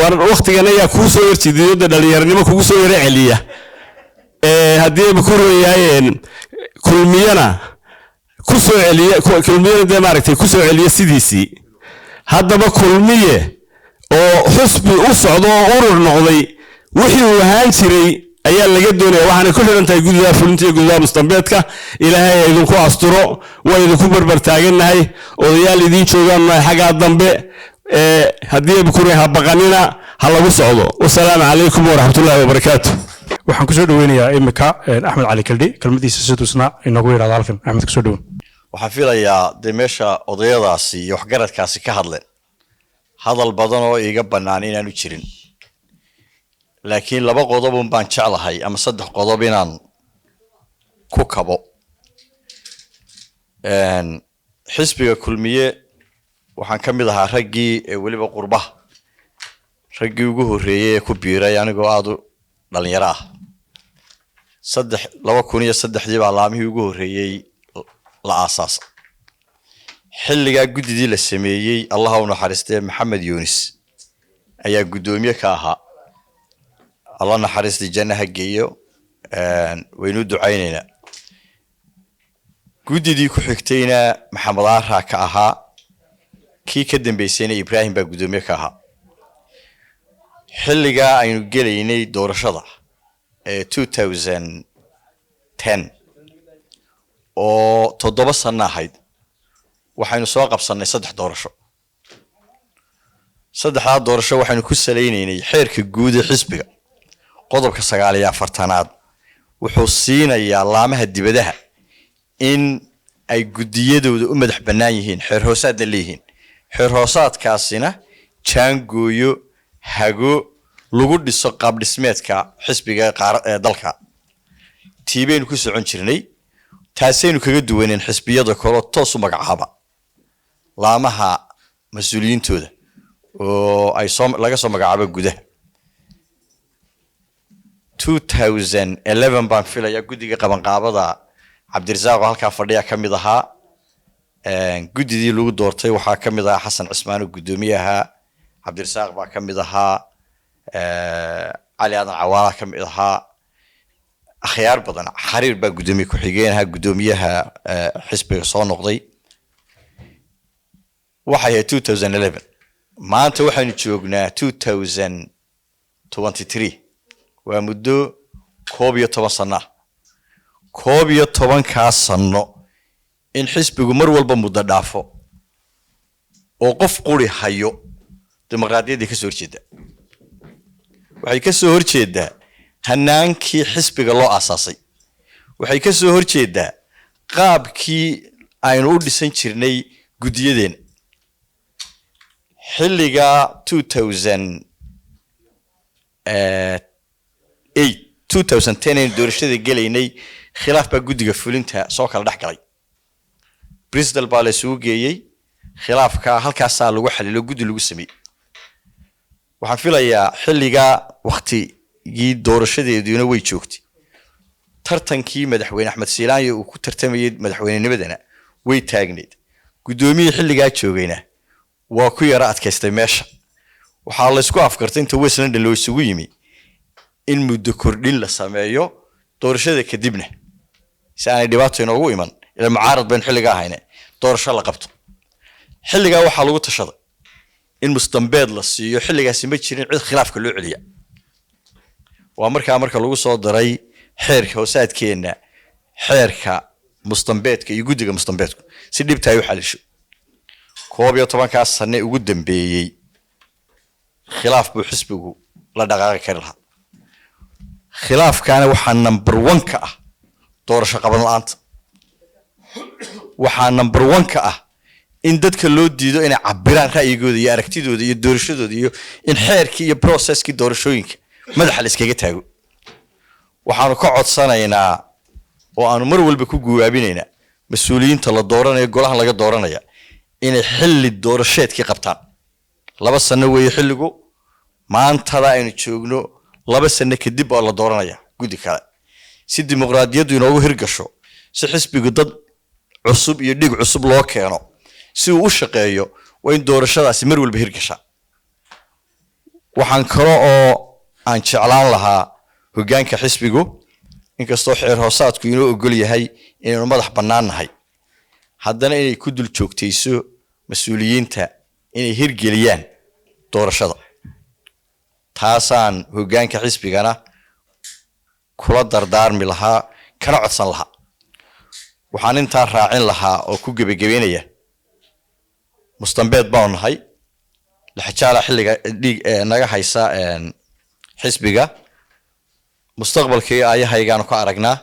war waktigan ayaa kuu soo yarjidiyo, dee dhalinyaranimo kugu soo yaro celiya. Haddii aba ku royahay Kulmiyana ku soo celiya, Kulmiyana dee maaragtay ku soo celiya sidiisii. Haddaba Kulmiye oo xusbi u socdo oo urur noqday, wixii uu ahaan jiray ayaa laga doonaya. Waxaanay ku xidhan tahay guddida fulinta iyo guddida mustambeedka. Ilaahay idinku asturo. Waa idinku barbar taagannahay, odayaal idiin joogaan nahay xaggaa dambe. Haddii abkure ha baqanina, ha lagu socdo. Wasalaamu calaykum waraxmatullaahi wabarakaatu. Waxaan kusoo dhaweynayaa imika Axmed Cali Kaldhi, kelmadiisa siduusna inoogu yidhahdo halkan. Axmed, kusoo dhawow. Waxaan filayaa dee meesha odayadaasi iyo waxgaradkaasi ka hadleen hadal badan oo iiga bannaan inaanu jirin, laakiin laba qodobun baan jeclahay ama saddex qodob inaan ku kabo. Xisbiga Kulmiye waxaan ka mid ahaa raggii ee weliba qurbaha raggii ugu horreeyey ee ku biiray, anigoo aada u dhalinyaro ah. 2003-dii baa laamihii ugu horreeyey la aasaasay. Xilligaa guddidii la sameeyey, Allaha u naxariistee, Maxamed Yunis ayaa guddoomiye ka ahaa. Alla naxariistii janna ha geeyo, waynu ducaynaynaa. Guddidii ku xigtayna Maxamed Aaraa ka ahaa, kii ka dambeysayna Ibraahim baa guddoomiye ka ahaa. Xilligaa aynu gelaynay doorashada ee 2010 oo 7 sano ahayd, waxaynu soo qabsannay saddex doorasho. Saddexdaa doorasho waxaynu ku salaynaynay xeerka guud ee xisbiga, qodobka 49-aad wuxuu siinayaa laamaha dibadaha in ay guddiyadooda u madax bannaan yihiin, xeer hoosaadna leeyihiin, xeer hoosaadkaasina jaangooyo hago lagu dhiso qaab dhismeedka xisbiga ee dalka. Tii baynu ku socon jirnay, taasaynu kaga duwaneen xisbiyada kaloo toos u magacaaba laamaha mas-uuliyiintooda oo ay soo laga soo magacaabo gudaha. 2011 baan filayaa guddiga qabanqaabada, Cabdirasaaq oo halkaa fadhiya ka mid ahaa. Guddidii lagu doortay waxaa ka mid ahaa Xasan Cismaan oo guddoomiye ahaa, Cabdirasaaq baa ka mid ahaa, Cali Aadan Cawaala ka mid ahaa, akhyaar badan. Xariir baa guddoomiye ku-xigeen ahaa, guddoomiyaha xisbiga soo noqday. Waxay ahayd 2011. Maanta waxaynu joognaa 2023, waa muddo 11 sano ah. 11-kaa sano in xisbigu mar walba muddo dhaafo oo qof quri hayo, dimuqraadiyaddii ka soo horjeeda, waxay ka soo horjeedaa hanaankii xisbiga loo aasaasay, waxay ka soo horjeedaa qaabkii aynu u dhisan jirnay guddiyadeena. Xilliga 2008, 2010 aynu doorashada gelaynay, khilaaf baa guddiga fulinta soo kala dhex galay. Bristol baa la isugu geeyey khilaafka, halkaasaa lagu xalilo, guddi lagu sameeyey. Waxaan filayaa xilligaa waktigii doorashadeeduna way joogtay, tartankii madaxweyne Axmed Siilaanyo uu ku tartamayey madaxweynenimadana way taagneyd. Guddoomiyihii xilligaa joogayna waa ku yara adkaystay meesha. Waxaa laysku afkartay inta West London loo isugu yimi in muddo kordhin la sameeyo doorashada kadibna, si aanay dhibaato inoogu iman, ila mucaarad baynu xilligaa ahayne, doorasho la qabto. Xilligaa waxaa lagu tashaday In mustambeed la siiyo xilligaasi ma jirin cid khilaafka loo celiya. Waa markaa marka lagu soo daray xeerka hoosaadkeenna, xeerka mustambeedka iyo guddiga mustambeedku, si dhibta ay u xalisho. 11-kaas sane ugu dambeeyey khilaaf buu xisbigu la dhaqaaqi kari lahaa. Khilaafkaana waxaa number one ka ah doorasho qaban la-aanta. Waxaa number one ka ah in dadka loo diido inay cabiraan ra'yigooda iyo aragtidooda iyo doorashadooda, iyo in xeerkii iyo processkii doorashooyinka madaxa la iskaga taago. Waxaanu ka codsanaynaa oo aanu mar walba ku guwaabinaynaa mas-uuliyiinta la dooranayo, golahan laga dooranaya, inay xilli doorasheedkii qabtaan. 2 sano weeye xilligu. Maantada aynu joogno 2 sano kadib oo la dooranaya guddi kale, si dimuqraadiyaddu inoogu hirgasho, si xisbigu dad cusub iyo dhig cusub loo keeno, si uu u shaqeeyo, waa in doorashadaasi mar walba hirgashaa. Waxaan kale oo aan jeclaan lahaa hoggaanka xisbigu, inkastoo xeer hoosaadku inoo ogol yahay inaynu madax bannaan nahay, haddana inay ku dul joogtayso mas-uuliyiinta inay hirgeliyaan doorashada. Taasaan hoggaanka xisbigana kula dardaarmi lahaa, kana codsan lahaa. Waxaan intaa raacin lahaa oo ku gebagebeynaya, mustambeed baanu nahay. Lixjaala xilliga dhiig naga haysa xisbiga, mustaqbalkii ayahaygaanu ka aragnaa,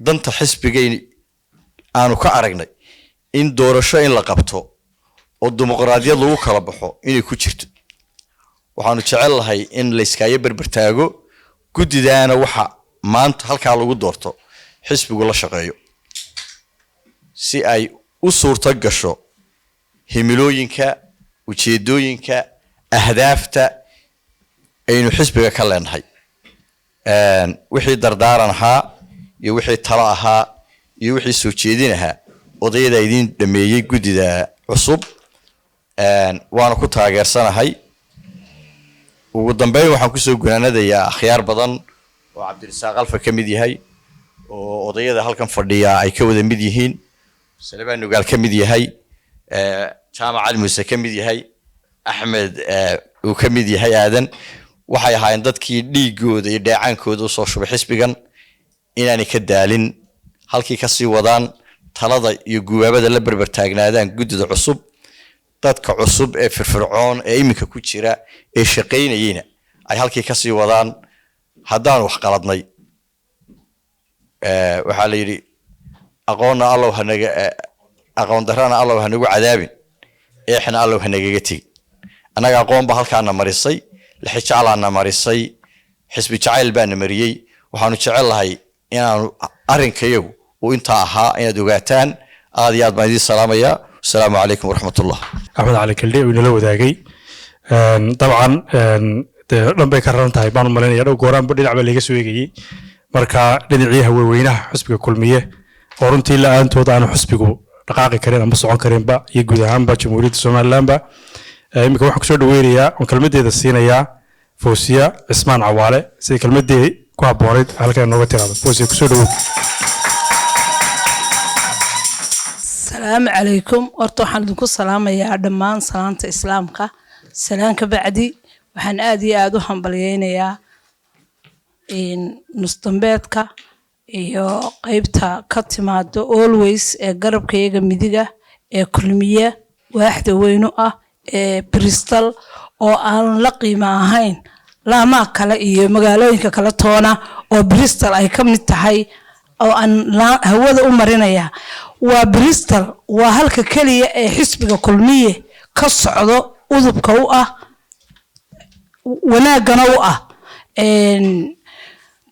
danta xisbigay aanu ka aragnay in doorasho in la qabto oo dimuqraadiyad lagu kala baxo inay ku jirto. Waxaanu jecel lahay in layskaayo berbertaago guddidaana, waxa maanta halkaa lagu doorto xisbigu la shaqeeyo, si ay u suurto gasho himilooyinka, ujeedooyinka, ahdaafta aynu xisbiga ka leenahay. Wixii dardaaran ahaa iyo wixii talo ahaa iyo wixii soo jeedin ahaa, odayada idiin dhameeyey guddida cusub, waana ku taageersanahay. Ugu dambeyn, waxaan kusoo gunaanadayaa akhyaar badan oo Cabdirasaaq Alfa ka mid yahay, oo odayada halkan fadhiya ay ka wada mid yihiin, Salebaan Nugaal ka mid yahay, Jaamac Cali Muuse ka mid yahay, Axmed uu ka mid yahay, Aadan. Waxay ahaayeen dadkii dhiigooda iyo dheecaankooda usoo shubay xisbigan, inaanay ka daalin, halkii kasii wadaan, talada iyo gubaabada la berber taagnaadaan guddida cusub. Dadka cusub ee firfircoon ee iminka ku jira ee shaqaynayeyna ay halkii kasii wadaan. Haddaan wax qaladnay, waxaa la yidhi: "Aqoonna Allow hanaga, aqoon darrana Allow hanagu cadaabin, eexna Allow hanagaga tegin." Annaga aqoon ba halkaana marisay, lixijaclaana marisay, xisbi jacayl baana mariyey. Waxaanu jecel lahay inaanu arrinkayagu uu intaa ahaa inaad ogaataan. Aad iyo aad baan idiin salaamayaa. Asalaamu calaykum waraxmatullah. Axmed Cali Kaldhe uu inala wadaagay. Dabcan dee dhan bay ka raran tahay baan u malaynaya. Dhow gooraanba dhinac baa layga soo eegayey. Marka dhinacii haweenweynaha xisbiga Kulmiye, oo runtii la-aantood aanu xisbigu dhaqaaqi karin ama socon karinba, iyo guud ahaanba Jamhuuriyadda Somalilandba. Iminka waxaan kusoo dhaweynayaa oon kelmadeeda siinayaa Fawsiya Cismaan Cawaale, siday kelmadii ku habboonayd halkan nooga tiraado. Fawsiya, kusoo dhawow. Asalaamu calaykum. Horta waxaan idinku salaamayaa dhammaan salaanta Islaamka. Salaan ka bacdi, waxaan aad iyo aada u hambalyeynayaa nusdambeedka iyo qeybta ka timaado always ee garabkayaga midiga ee Kulmiye, waaxda weynu ah ee Bristol, oo aan la qiimo ahayn laamaha kale iyo magaalooyinka kale toona, oo Bristol ay ka mid tahay, oo aan hawada u marinaya. Waa Bristol, waa halka keliya ee xisbiga Kulmiye ka socdo, udubka u ah, wanaaggana u ah.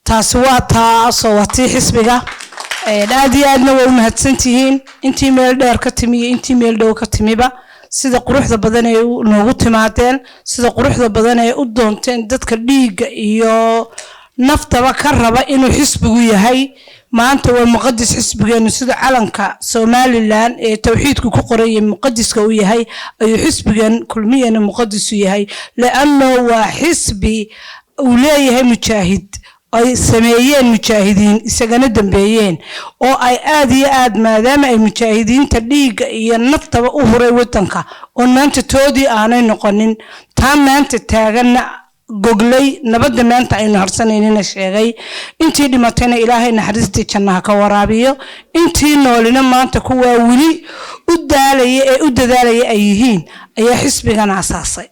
Taasi waa taasoo waa tii xisbiga. Aad iyo aadna waa u mahadsantihiin intii meel dheer ka timi iyo intii meel dhow ka timiba, sida quruxda badan ee noogu timaadeen, sida quruxda badan ee u doonteen dadka dhiigga iyo naftaba ka raba inuu xisbigu yahay. Maanta waa muqadis xisbigeenu. Sida calanka Somaliland ee towxiidku ku qoraya muqadiska uu yahay, ayuu xisbigan Kulmiyana muqadis u yahay, lianno waa xisbi uu leeyahay mujaahid. Ay sameeyeen mujaahidiin isagana dambeeyeen oo ay aad iyo aad, maadaama ay mujaahidiinta dhiigga iyo naftaba u huray wadanka, oo maanta toodii aanay noqonin, taa maanta taaganna goglay nabadda maanta aynu harsanaynina sheegay. Intii dhimatayna Ilaahay naxariistii jannaha ka waraabiyo, intii noolina maanta kuwaa weli u daalaya ee u dadaalaya ay yihiin ayaa xisbigan asaasay.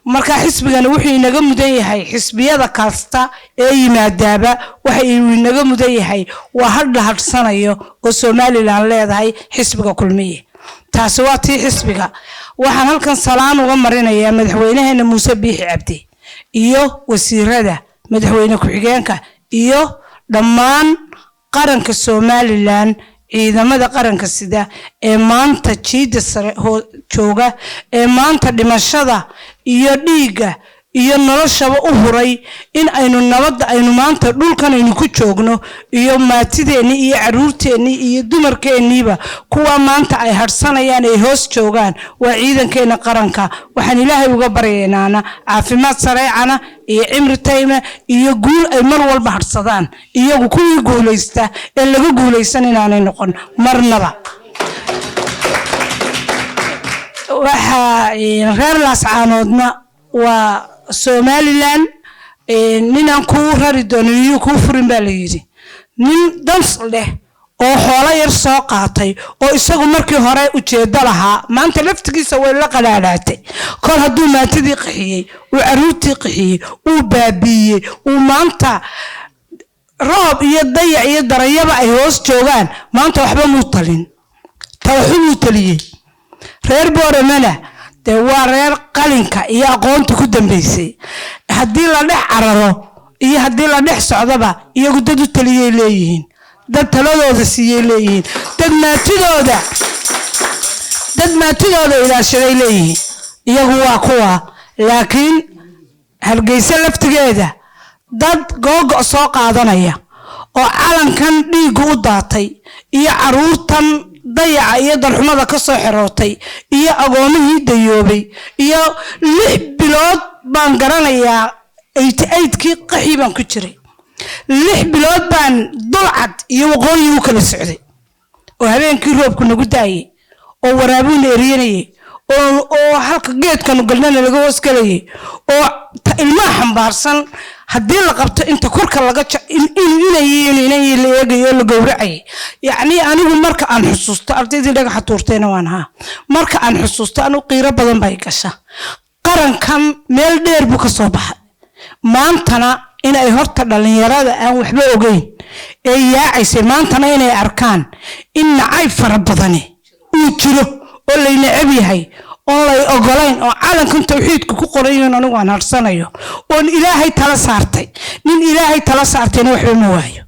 Marka xisbigani wuxuu inaga mudan yahay, xisbiyada kasta ee yimaadaaba waxa uu inaga mudan yahay waa hadh la hadhsanayo oo Somaliland leedahay, xisbiga Kulmiye. Taasi waa tii xisbiga. Waxaan halkan salaan uga marinayaa madaxweynaheena Muuse Biixi Cabdi iyo wasiirada, madaxweyne ku-xigeenka iyo dhammaan qaranka Somaliland, ciidamada qaranka sida ee maanta jiida sare jooga, ee maanta dhimashada iyo dhiigga iyo noloshaba u huray in aynu nabadda aynu maanta dhulkan aynu ku joogno iyo maatideennii iyo caruurteennii iyo dumarkeenniiba kuwa maanta ay hadhsanayaan ay hoos joogaan waa ciidankeena qaranka. Waxaan Ilaahay uga baryaynaana caafimaad sareecana iyo cimri tayma iyo guul ay mar walba hadhsadaan, iyagu kuwii guulaysta ee laga guulaysan inaanay noqon marnaba. Waxaa reer Laascaanoodna waa Somaliland. Ninaan kuu rari doonin iyuu kuu furin baa la yidhi. Nin dans leh oo xoolo yar soo qaatay oo isagu markii hore ujeedo lahaa, maanta laftigiisa way la qadhaadhaatay. Kol hadduu maantidii qaxiyey, uu caruurtii qaxiyey, uu baabiiyey, uu maanta roob iyo dayac iyo darayaba ay hoos joogaan, maanta waxba muu talin, talaxumuu taliyey. Reer Booramana dee waa reer qalinka iyo aqoonta ku dambeysay. Haddii la dhex cararo iyo haddii la dhex socdoba, iyagu dad u taliyay leeyihiin, dad taladooda siiyey leeyihiin, dad maatidooda ilaashaday leeyihiin. Iyagu waa kuwa. Laakiin Hargeysa laftigeeda dad googo' soo qaadanaya oo calankan dhiiggu u daatay iyo caruurtan dayaca iyo darxumada ka soo xerootay iyo agoomihii dayoobay iyo 6 bilood baan garanayaa, 88-kii qaxii baan ku jiray. 6 bilood baan dulcad iyo waqooyi u kala socday oo habeenkii roobku nagu daayay oo waraabuuna eryanayay oo halka geedkanu galnana laga hoos galayay oo ilmaha xambaarsan haddii la qabto inta korka laga inay la eegayo oo la gowracayay. Yacni anigu marka aan xusuusto, ardaydii dhagaxa tuurtayna waan haa, marka aan xusuusto anigu qiiro badan bay gasha. Qarankan meel dheer buu ka soo baxay. Maantana inay horta dhallinyarada aan waxba ogeyn ee yaacaysay maantana inay arkaan in nacayb fara badani uu jiro oo lay necab yahay oon lay ogolayn oo calankan tawxiidka ku qorayoon anigu aan harsanayo oon Ilaahay tala saartay. Nin Ilaahay tala saartayna waxba ma waayo.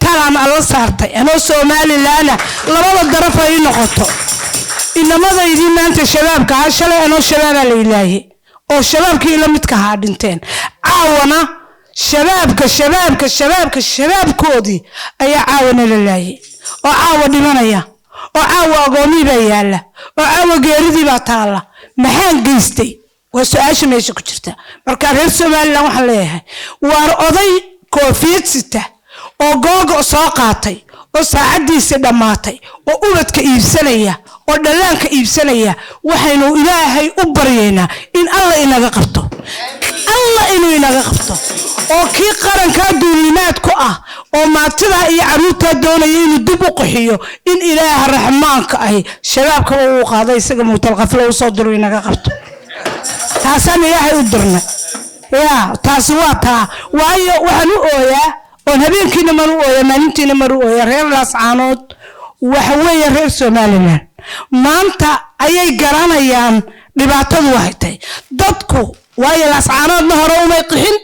Talaan alla saartay anoo Somalilandna labada daraf ay noqoto. Inamadaydii maanta shabaabka ahaa, shalay anoo shabaabaa la ilaayay oo shabaabkii ila midka ahaa dhinteen. Caawana shabaabka shabaabka shabaabka shabaabkoodii ayaa caawana la laayay oo caawa dhimanaya oo caawa agoomihii baa yaalla oo caawa geeridii baa taalla. Maxaan geystay? Waa su-aasha meesha ku jirta. Marka reer Somaliland waxaan leeyahay, waar oday koofiyad sita oo googo soo qaatay oo saacaddiisii dhammaatay oo ubadka iibsanaya oo dhallaanka iibsanaya, waxaynu Ilaahay u baryaynaa in Alla inaga qabto, Alla inuu inaga qabto, oo kii qarankaa duulimaad ku ah oo maatidaa iyo caruurtaa doonaya inuu dib u qaxiyo, in Ilaaha Raxmaanka ahi shabaabkaba uu qaaday, isaga mowtalqaflo usoo diro, inaga qabto. Taasaan Ilaahay u dirnay. Ya taasi waa taa. Waayo waxaan u ooyaa oon habeenkiina mar u ooyaa, maalintiina mar u ooyaa, reer Laascaanood waxa weeye reer Somaliland maanta ayay garanayaan dhibaatadu waxay tahay dadku. Waayo Laascaanoodna hore umay qixin,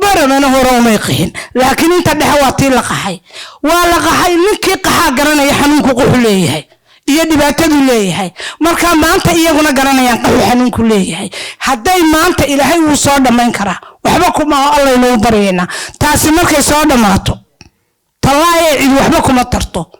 Baramana hore umay qixin, laakiin inta dhexe waa tii la qaxay, waa la qaxay. Ninkii qaxaa garanaya xanuunku quxu leeyahay iyo dhibaatadu leeyahay. Marka maanta iyaguna garanayaan qaxu xanuunku leeyahay. Hadday maanta Ilaahay wuu soo dhammayn karaa, waxba kuma Allaynuu baryaynaa. Taasi markay soo dhammaato, tallaahi cid waxba kuma tarto.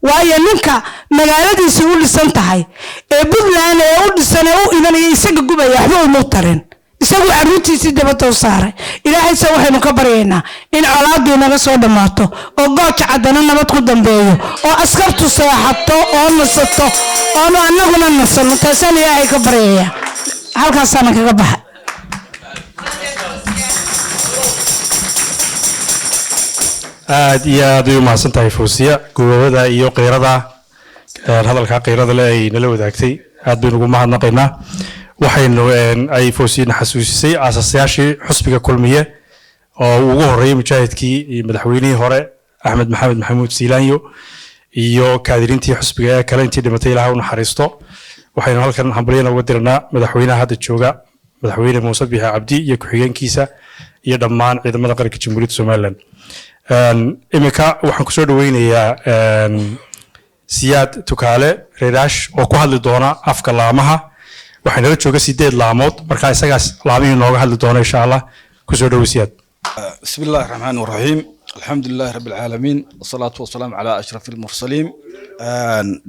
Waayo ninka magaaladiisa u dhisan tahay ee Puntland ee u dhisan ee u imanaya isaga gubaya waxba uma tarin. Isagu caruurtiisii dabadda u saaray, Ilaahayse waxaynu ka baryaynaa in colaadii naga soo dhammaato oo Gooja Caddana nabad ku dambeeyo oo askartu seexato oo nasato oonu annaguna nasano. Taasaan Ilaahay ka baryaya. Halkaasaana kaga baxa. Aad iyo aad ay u mahadsan tahay Fawsiya. Gobobada iyo qiirada, hadalka qiirada le ay nala wadaagtay, aad baynu ugu mahadnaqaynaa. Waxaynu ay Fawsiyana xasuusisay aasasayaashii xusbiga Kulmiye oo uu ugu horreeyey mujaahidkii iyo madaxweynihii hore Axmed Maxamed Maxamuud Siilaanyo iyo kaadirintii xusbiga ee kale intii dhimatay, Ilaah u naxariisto. Waxaynu halkan hambalyana uga diranaa madaxweynaha hadda jooga, Madaxweyne Muuse Biixi Cabdi, iyo ku-xigeenkiisa iyo dhammaan ciidamada qaranka Jamhuuriyadda Somaliland. Iminka waxaan kusoo dhaweynayaa Siyaad Tukaale Reeraash oo ku hadli doona afka laamaha. Waxaa nala jooga 8 laamood, marka isagaas laamihii nooga hadli doona insha Allah. Kusoo dhawo, Siyaad. بسم الله الرحمن الرحيم، الحمد لله رب العالمين، والصلاة والسلام على أشرف المرسلين.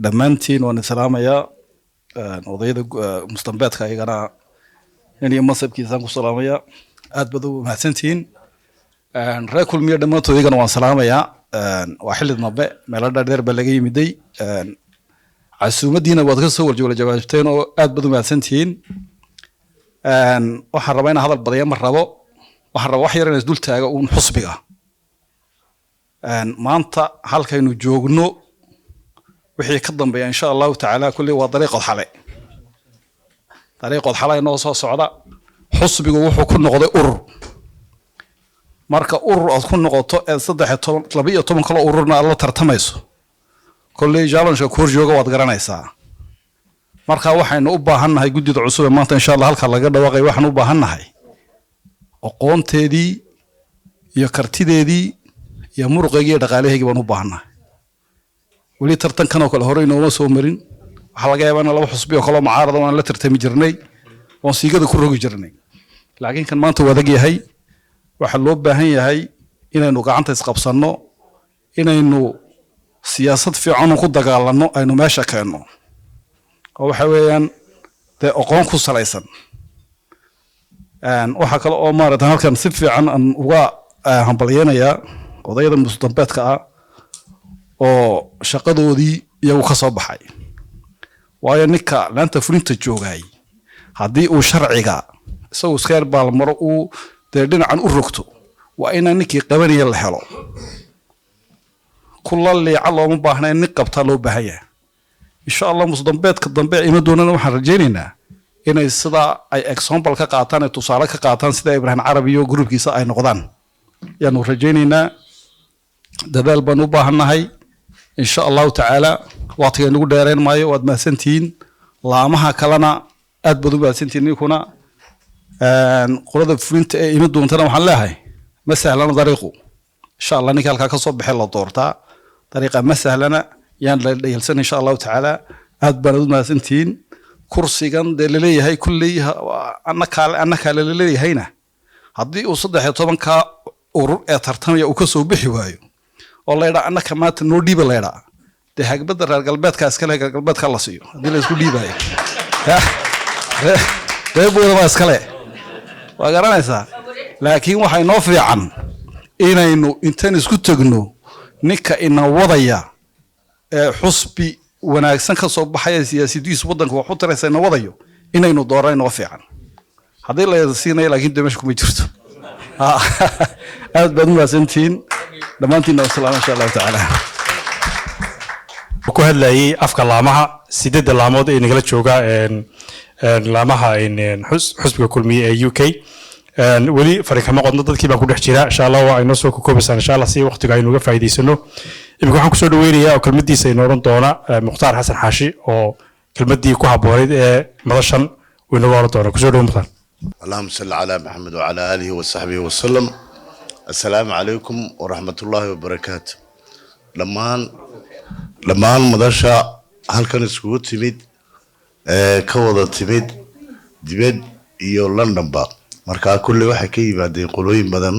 Dhammaantiin waan salaamayaa. Odayada mustambeedka ayagana nin iyo mansabkiisaan ku salaamaya, aad baad u mahadsantihiin. Reer Kulmiye dhammaantood iyagana waan salaamayaa. Waa xilli dambe, meelo dhaadheer baa laga yimiday, casuumadiina waad ka soo warjoola jawaabteen oo aad baad u mahadsantihiin. Waxaan rabaa inaan hadal badaya ma rabo. Waxaan rabaa wax yar inaan isdul taago uun xusbiga maanta halkaynu joogno wixii ka dambeeya insha Allahu tacaala. Kulley waa dariiqood xale, dariiqood xale inoo soo socda. Xusbigu wuxuu ku noqday urur. Marka urur aad ku noqoto ee 13, 12 kaloo ururna aad la tartamayso, kolley challenge ku hor jooga waad garanaysaa. Marka waxaynu u baahannahay guddida cusub ee maanta insha Allah halka laga dhawaaqay, waxaan u baahannahay aqoonteedii iyo kartideedii iyo muruqeygii iyo dhaqaalaheygii baan u baahannahay. Weli tartankan oo kale hore inooma soo marin. Waxaa laga yaabaa in laba xusbi oo kaloo mucaarada waan la tartami jirnay oon siigada ku rogi jirnay, laakiin kan maanta waa adag yahay. Waxaa loo baahan yahay inaynu gacanta isqabsanno, inaynu siyaasad fiican ku dagaalanno, aynu meesha keenno oo waxa weeyaan dee aqoon ku salaysan. Waxaa kale oo maaragtay halkan si fiican aan uga hambalyeynayaa odayada musdambeedka ah oo shaqadoodii iyagu ka soo baxay, waayo ninka laanta fulinta joogay haddii uu sharciga isagu iska yar baalmaro, uu dee dhinacan u rogto, waa inaan ninkii qabanaya la helo. Kula liica looma baahna, in nin qabtaa loo baahan yahay. Insha Allah musdambeedka dambe ima doonana waxaan rajaynaynaa inay sidaa ay example ka qaataan, ay tusaale ka qaataan, sida Ibraahim Carabi iyo gruubkiisa ay noqdaan ayaanu rajaynaynaa. Dadaal baan u baahannahay insha Allahu tacaala. Waqtiga inagu dheerayn maayo, waad mahadsantihiin. Laamaha kalena aad baad u mahadsantihiin ninkuna. Qolada fulinta ee imi doontana waxaan leeyahay, ma sahlana dariiqu. Insha Allah ninka halkaa ka soo baxay la doortaa, dariiqa ma sahlana, yaan la dhayalsan insha Allahu tacaala. Aad baan u mahadsantihiin. Kursigan dee laleeyahay kulley anna kaale, anna kaale laleeyahayna, haddii uu 13-ka urur ee tartamaya uu ka soo bixi waayo oo laydhaa annaka maanta noo dhiiba laydhaa, dee hagbadda reer galbeedka iskale, reer galbeedka la siiyo haddii la isku dhiibayo. Reer Buura baa iskale, waa garanaysaa. Laakiin waxaa inoo fiican inaynu intaan isku tegno ninka ina wadaya ee xusbi wanaagsan ka soo baxaya, siyaasadiisu waddanka wax u taraysa ina wadayo, inaynu doorano inoo fiican haddii la siinayo, laakiin dee meesha kuma jirto. Aad baad u mahadsantihiin dhammaantiinna. Wasalaam insha Allahu tacaala. Ku hadlayay afka laamaha, 8-da laamood ee nagala jooga laamaha xusbiga Kulmiye ee UK. Weli fari kama qodno, dadkii baa ku dhex jira. Insha Allah waa inoo soo kokoobaysaan insha Allah si waqtiga aynu uga faa'iidaysano. Iminka waxaan kusoo dhaweynayaa oo kelmadiisa inoo odhan doona Mukhtaar Xasan Xaashi oo kelmadii ku habboonayd ee madashan uu inooga odhan doona. Kusoo dhawo, Mukhtaar. اللهم صل على محمد وعلى آله وصحبه وسلم. السلام عليكم ورحمة الله وبركاته. Dhammaan madasha halkan iskugu timid ee ka wada timid dibad iyo Londonba, markaa kulley waxay ka yimaadeen qolooyin badan,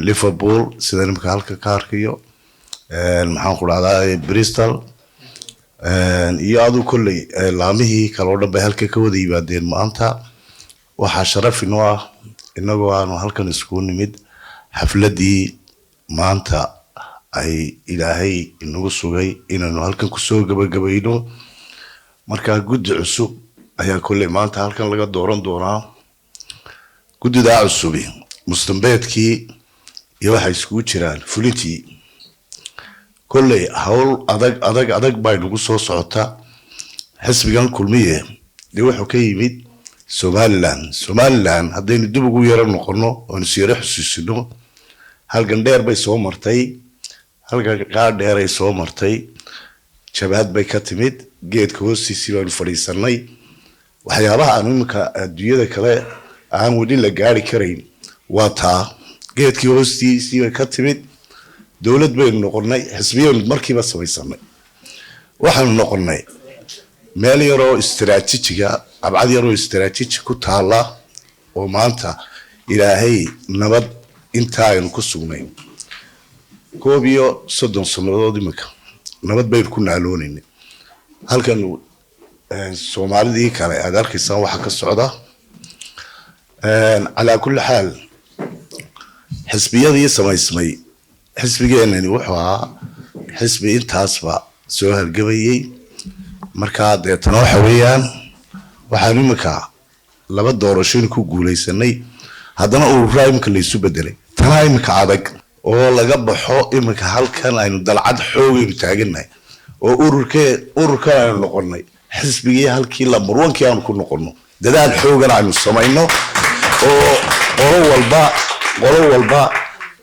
Liverpool sida nimka halka ka arkayo, maxaan ku dhahdaa, Bristol iyo adu kolley laamihii kale oo dhan bay halka ka wada yimaadeen. Maanta waxaa sharaf inoo ah Inagoo aanu halkan iskugu nimid xafladdii maanta ay Ilaahay inagu sugay inaynu halkan kusoo gabagabayno. Markaa guddi cusub ayaa kolley maanta halkan laga dooran doonaa. Guddidaa cusubi mustambeedkii iyo waxay iskugu jiraan fulintii. Kolley hawl adag adag adag bay nagu soo socota. Xisbigan Kulmiye dee wuxuu ka yimid Somaliland. Somaliland haddaynu dib ugu yaro noqono oonu siyaro xusuusino, halgan dheer bay soo martay, halgan kaa dheeray soo martay. Jabaad bay ka timid, geedka hoostiisii baanu fadhiisanay. Waxyaabaha aan iminka adduunyada kale aan weli la gaari karayn waa taa. Geedkii hoostiisii bay ka timid, dowlad baynu noqonnay, xisbiyaynu markiiba samaysanay. Waxaanu noqonnay meel yaroo istaraatiijiga, qabcad yaroo istaraatiiji ku taala oo maanta Ilaahay nabad intaa aynu ku sugnay 31 sannadood iminka nabad baynu ku naaloonayna. Halkan Soomaalidii kale aad arkaysaan waxa ka socda. Calaa kulli xaal, xisbiyadii samaysmay, xisbigeenani wuxuu ahaa xisbi intaasba soo halgabayey. Markaa deetana waxa weeyaan waxaan iminka laba doorashooyin ku guuleysanay, haddana ururaa iminka laysu bedelay. Tanaa iminka adag oo laga baxo. Iminka halkan aynu dalcad xoogaynu taagannahay oo ururkee ururkan aynu noqonnay xisbigii halkii lambarwankii aanu ku noqonno, dadaal xoogan aynu samayno oo qolo walba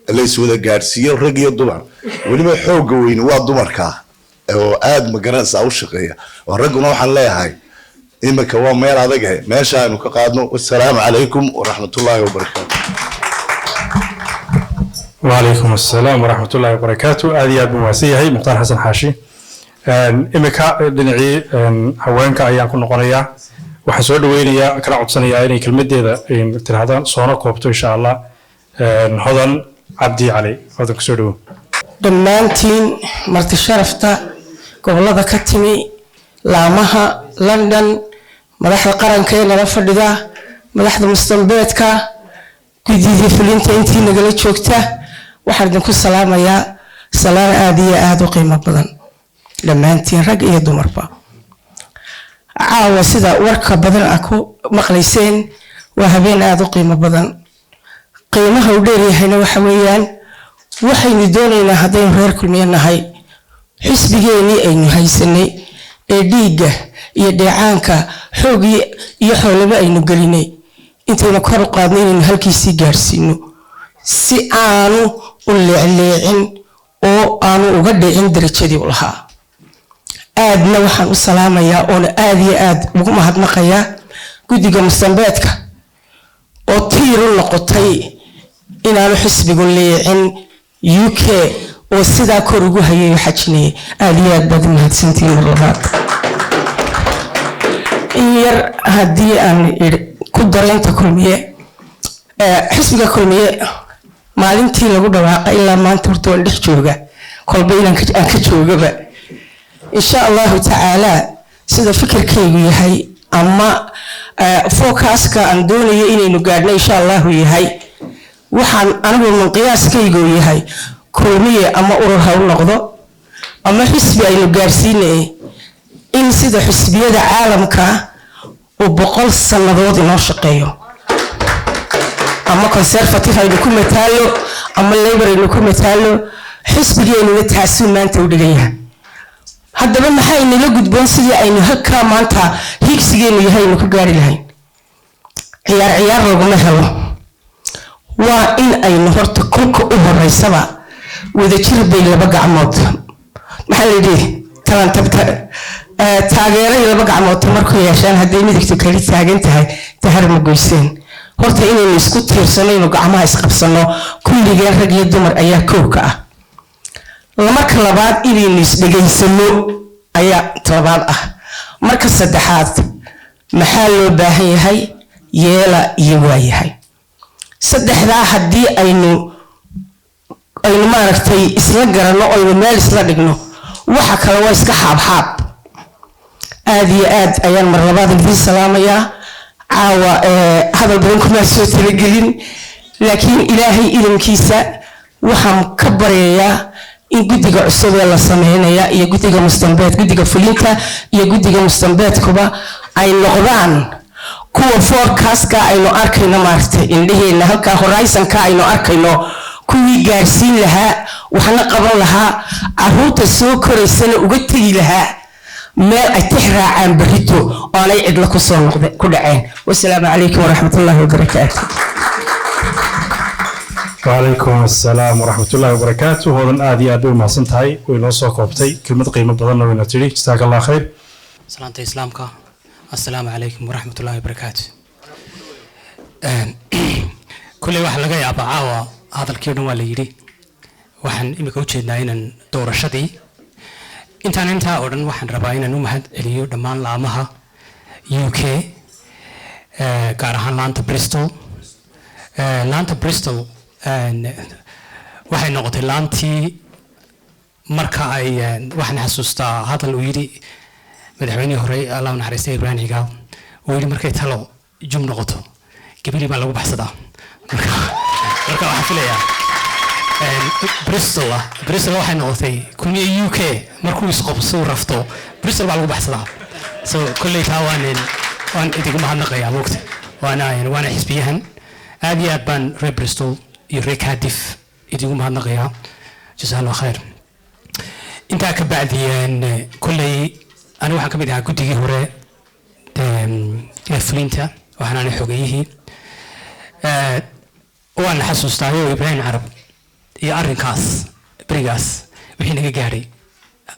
layswada gaadhsiiyo, rag iyo dumar. Weliba xoogga weyne waa dumarka oo aada magaranaysaa u shaqeeya oo ragguna. Waxaan leeyahay iminka waa meel adagahe meesha aynu ka qaadno. Wasalaamu calaykum waraxmatullaahi wabarakaatu. وعليكم السلام ورحمة الله وبركاته. Aad iyo aad buu mahadsan yahay Mukhtaar Xasan Xaashi. Imika dhinacii haweenka ayaan ku noqonayaa. Waxaan soo dhaweynayaa, kala codsanayaa inay kelmadeeda tirahdaan, soona koobto insha Allah, Hodan Cabdi Cali. Hodan, kusoo dhawow. Dhammaantiin marti sharafta gobollada ka timi, laamaha London, madaxda qaranka ee nala fadhida, madaxda mustambeedka, guddidii fulinta, intii nagala joogta, waxaan idinku salaamayaa salaan aada iyo aada u qiimo badan dhammaantiin, rag iyo dumarba. Caawa sida warka badan aa ku maqlayseen, waa habeen aada u qiimo badan. Qiimaha uu dheeryahayna waxa weeyaan waxaynu doonaynaa haddaynu reer Kulmiye nahay xisbigeenii aynu haysanay ee dhiigga iyo dheecaanka xoogii iyo xoolaba aynu gelinay intaynu kor u qaadno inaynu halkiisii gaadhsiino, si aanu u leecleecin oo aanu uga dhicin darajadii u lahaa. Aadna waxaan u salaamayaa oona aad iyo aad ugu mahadnaqayaa guddiga musambeedka oo tiir u noqotay inaanu xisbigu leecin UK, oo sidaa kor ugu hayay oo xajinayay. Aad iyo aad baad u mahadsantihiin. Mar labaad in yar haddii aan ku daraynta Kulmiye, xisbiga Kulmiye maalintii lagu dhawaaqay ilaa maanta horta waan dhex jooga, kolba inaan aan ka joogaba insha Allahu tacaala. Sida fikirkaygu yahay ama forecaska aan doonayo inaynu gaadhno insha Allahu yahay, waxaan anigu min qiyaaskaygu yahay Kulmiye ama urur ha u noqdo ama xisbi aynu gaadhsiinay in sida xisbiyada caalamka uu 100 sannadood inoo shaqeeyo, ama Conservative aynu ku mataalo ama Labour aynu ku mataalo, xisbigeenuna taasuu maanta u dhigan yahay. Haddaba maxaa inala gudboon sidii aynu halkaa maanta hiigsigeenu yahay aynu ku gaari lahayn? Ciyaar ciyaar laguma helo. Waa in aynu horta kolka u horeysaba wadajir bay laba gacmood, maxaa la yidhi, taageeray laba gacmood tamarku yeeshaan, hadday midigtu kali taagan tahay tahar ma goyseen. Horta inaynu isku tiirsano, inaynu gacmaha isqabsano kulligeen rag iyo dumar ayaa kowka ah. Marka labaad inaynu isdhegaysano ayaa talabaad ah. Marka saddexaad, maxaa loo baahan yahay yeela iyo waayahay? Saddexdaa haddii aynu maaragtay isla garanno, aynu meel isla dhigno, waxa kale waa iska xaabxaab. Aad iyo aad ayaan mar labaad idiin salaamayaa. Caawa hadal badan kumaa soo talagelin, laakiin Ilaahay idankiisa waxaan ka baryayaa in guddiga cusub ee la sameynaya iyo guddiga mustambeed, guddiga fulinta iyo guddiga mustambeedkuba ay noqdaan kuwa forecastka aynu arkayno, maaragtay, indheheena halkaa horizonka aynu arkayno kuwii gaarsiin lahaa, waxna qaban lahaa, caruurta soo koraysana uga tegi lahaa meel ay tix raacaan berrito oo aanay cidla kusoo noqde ku dhaceen. Wasalaamu calaykum waraxmatullaahi wabarakaatu. Wacalaykum assalaam waraxmatullaahi wabarakaatu. Hodan, aad iyo aad bay umahadsan tahay, way noo soo koobtay, kelmad qiimo badanna wayna tidhi. Jazaaka Allah khayr. Salaanta islaamka, assalaamu calaykum waraxmat ullahi wabarakaatu. Kulley waxaa laga yaabaa caawa hadalkii o dhan waa la yidhi. Waxaan imika ujeednaa inaan doorashadii intaan intaa oo dhan waxaan rabaa inaan u mahad celiyo dhammaan laamaha UK, gaar ahaan laanta Bristol. Laanta Bristol waxay noqotay laantii marka ay waxaan xasuustaa hadal uu yidhi madaxweynihii hore, Allah u naxariistay, Ibrahim Cigaal, uu yidhi markay talo jum noqoto gabadhii baa lagu baxsadaa. Marka waxaan filayaa Bristol waxay noqotay Kulmiye UK markuu isqobsuu rafto Bristol baa lagu baxsadaa. So kolley taa waan idigu mahadnaqayaa moogta, waana xisbiyahan aad iyo aad baan reer Bristol iyo reer Cardiff idigu mahadnaqayaa. Jazaa Allah khayr. Intaa ka bacdi, kolley anigu waxaan ka mid ahaa guddigii hore ee fulinta, waxaan ana xogeyihii. Waan xasuustaayo Ibraahim Carab iyo arrinkaas berigaas wixii naga gaadhay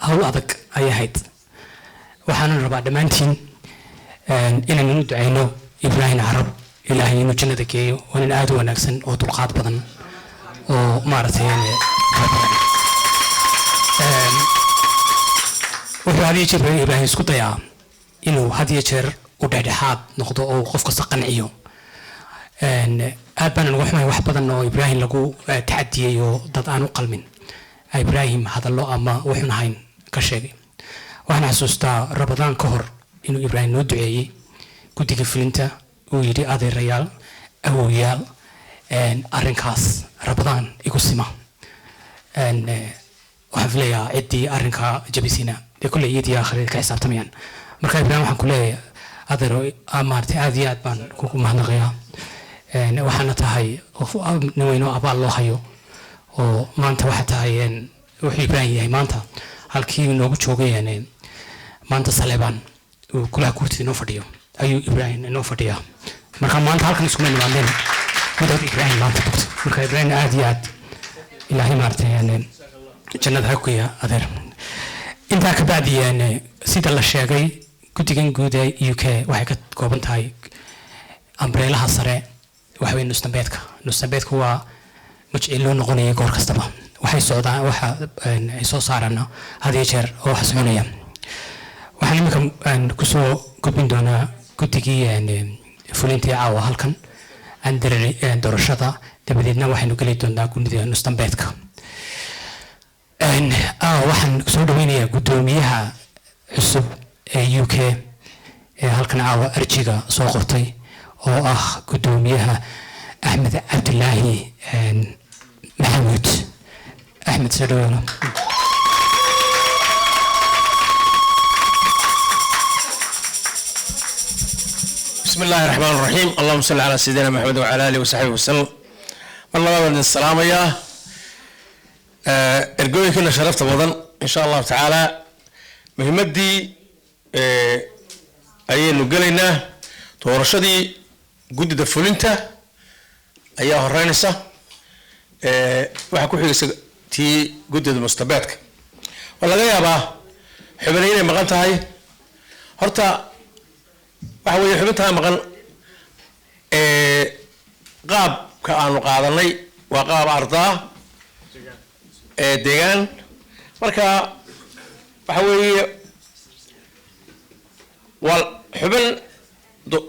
hawl adag ayay ahayd. Waxaanan rabaa dhammaantiin inaynu u ducayno Ibraahim Carab, Ilaahay inuu jannada geeyo. Waa nin aad u wanaagsan oo dulqaad badan oo maaragtay khayr badan. Wuxuu had iyo jeer Ibraahim isku dayaa inuu had iyo jeer u dhexdhexaad noqdo oo uu qof kasta qanciyo. Aad baan uga xumahay wax badan oo Ibraahim lagu tacadiyey oo dad aan u qalmin Ibraahim hadallo ama wuxuun ahayn ka sheegay. Waxaan xasuustaa Rabadaan ka hor inuu Ibraahim noo duceeyey guddiga fulinta, uu yidhi adeerayaal, awowyaal, arrinkaas Rabadaan igu sima. Waxaan filayaa ciddii arrinkaa jabisina dee kolley iyadii aakhirada ka xisaabtamayaan. Marka Ibraahim waxaan ku leeyahay adeero, maaragtay, aad iyo aad baan kugu mahadnaqayaa. Waxaana tahay qof nin weyn oo abaal loo hayo oo maanta waxa tahay wuxuu Ibraahim yahay maanta halkii inoogu joogay. Maanta Saleebaan uu golaha guurtida inoo fadhiyo ayuu Ibraahim inoo fadhiyaa. Marka maanta halkan iskuma nimaadeen without Ibraahim maanta bogto. Marka Ibraahim aad iyo aad Ilaahay maaragtay jannada ha ku geeya adeer. Intaa ka bacdi, sida la sheegay, guddigan guud ee UK waxay ka kooban tahay umbrella-ha sare, waxa weye nusdambeedka. Nusdambeedku waa mujcil loo noqonaya goor kastaba. Waxay socdaan waxa ay soo saaraan had iyo jeer oo wax soconaya. Waxaan iminka kusoo gudbin doonaa guddigii fulintii caawa halkan aan doorashada, dabadeedna waxaynu geli doonaa guddiga nusdambeedka. Waxaan soo dhaweynayaa guddoomiyaha cusub ee UK ee halkan caawa arjiga soo qortay oo ah guddoomiyaha Axmed Cabdilaahi Maxamuud. Axmed, soo dhaweeno. بسم الله الرحمن الرحيم، اللهم صل على سيدنا محمد وعلى اله وصحبه وسلم. Mar labaad waan idin salaamayaa ergooyinkiina sharafta badan. Insha Allahu tacaala muhimaddii ayaynu gelaynaa. Doorashadii guddida fulinta ayaa horeynaysa, waxaa ku xigaysa tii guddida mustabeedka. Waa laga yaabaa xubin inay maqan tahay. Horta waxa weeye xubintaa maqan qaabka aanu qaadanay waa qaab ardaa ee deegaan. Marka waxa weeye waa xubin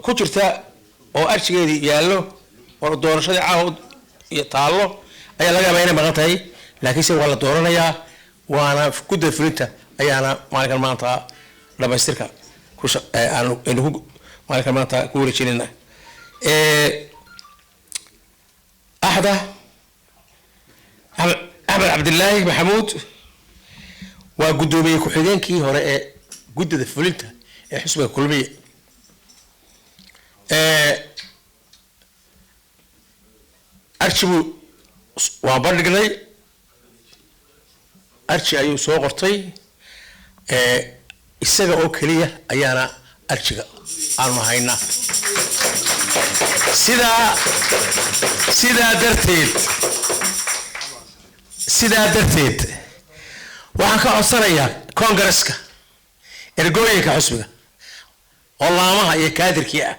ku jirta oo arjigeedii yaallo oo doorashadii caawa iyo taallo ayaa laga yaabaa inay maqan tahay, laakiinse waa la dooranayaa, waana guddida fulinta ayaana maalinkan maanta dhamaystirka ku aanu aynu ku Maalinka maanta ku wareejinayna axda Axmed Cabdilaahi Maxamuud waa guddoomiye ku-xigeenkii hore ee guddida fulinta ee xisbiga Kulmiye. Arji buu waan bandhignay, arji ayuu soo qortay. Isaga oo keliya ayaana arjiga aanu haynaa. Sidaa darteed waxaan ka codsanayaa kongareska, ergooyinka xusbiga oo laamaha iyo kaadirkii ah,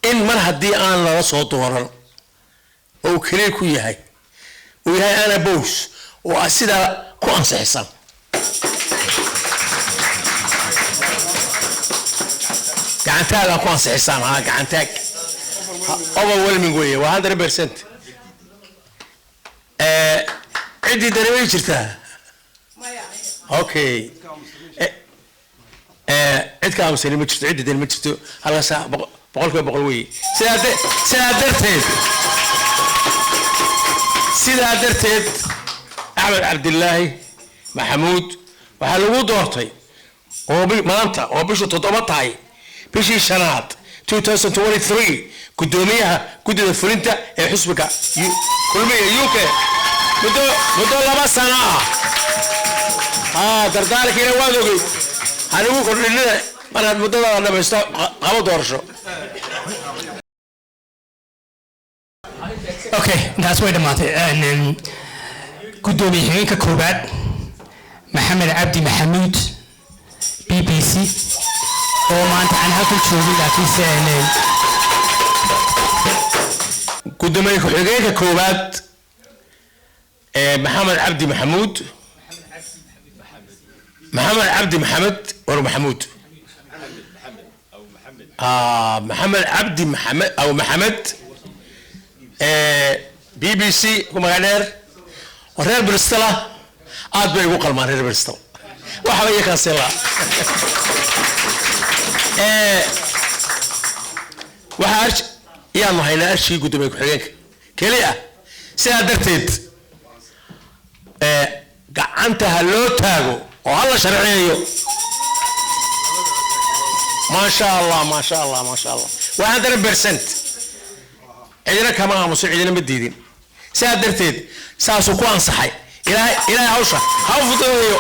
in mar haddii aan lala soo dooran oo uu keliya ku yahay, uu yahay ana bows oo ah, sidaa ku ansixisan gacantaag aa ku ansixisaan. Ha, gacantaag overwhelming weeye, waa 100%. Ciddii dareemay jirtaa. Okay, cid ka aamusani ma jirto, ciddii dani ma jirto. Halkaasa 100% weeye. Sidaa darteed Axmed Cabdilaahi Maxamuud waxaa lagu doortay oo maanta oo bishu 7 tahay, bishii shanaad 2023, guddoomiyaha guddida fulinta ee xisbiga Kulmiya UK muddo 2 sano ah. Dardaarankiina waad ogey, hanigu kordhinina markaad muddada dhamaysto qabo doorasho. Okay, intaas way dhammaatay. Guddoomiye xigeenka koowaad Maxamed Cabdi Maxamuud BBC oo maanta aan halkan joogin, laakiinse guddoomiye ku-xigeenka koowaad ee Maxamed Cabdi Maxamuud, Maxamed Cabdi Maxamed war Maxamuud, Maxamed Cabdi Maxamed aw Maxamed BBC ku magac dheer oo reer Bristol ah. Aad bay ugu qalmaan reer Bristol, waxba iyo kansela. Waxaa arji yaanu haynaa, arshigii guddoomiye ku-xigeenka keliya. Sidaa darteed gacanta ha loo taago oo ha la sharciyeeyo. Maasha Allah, maasha Allah, maasha Allah, waa 100%. Cidina kama aamuso, cidina ma diidin. Sidaa darteed saasuu ku ansaxay. Ilaahay, Ilaahay hawsha ha u fududeeyo.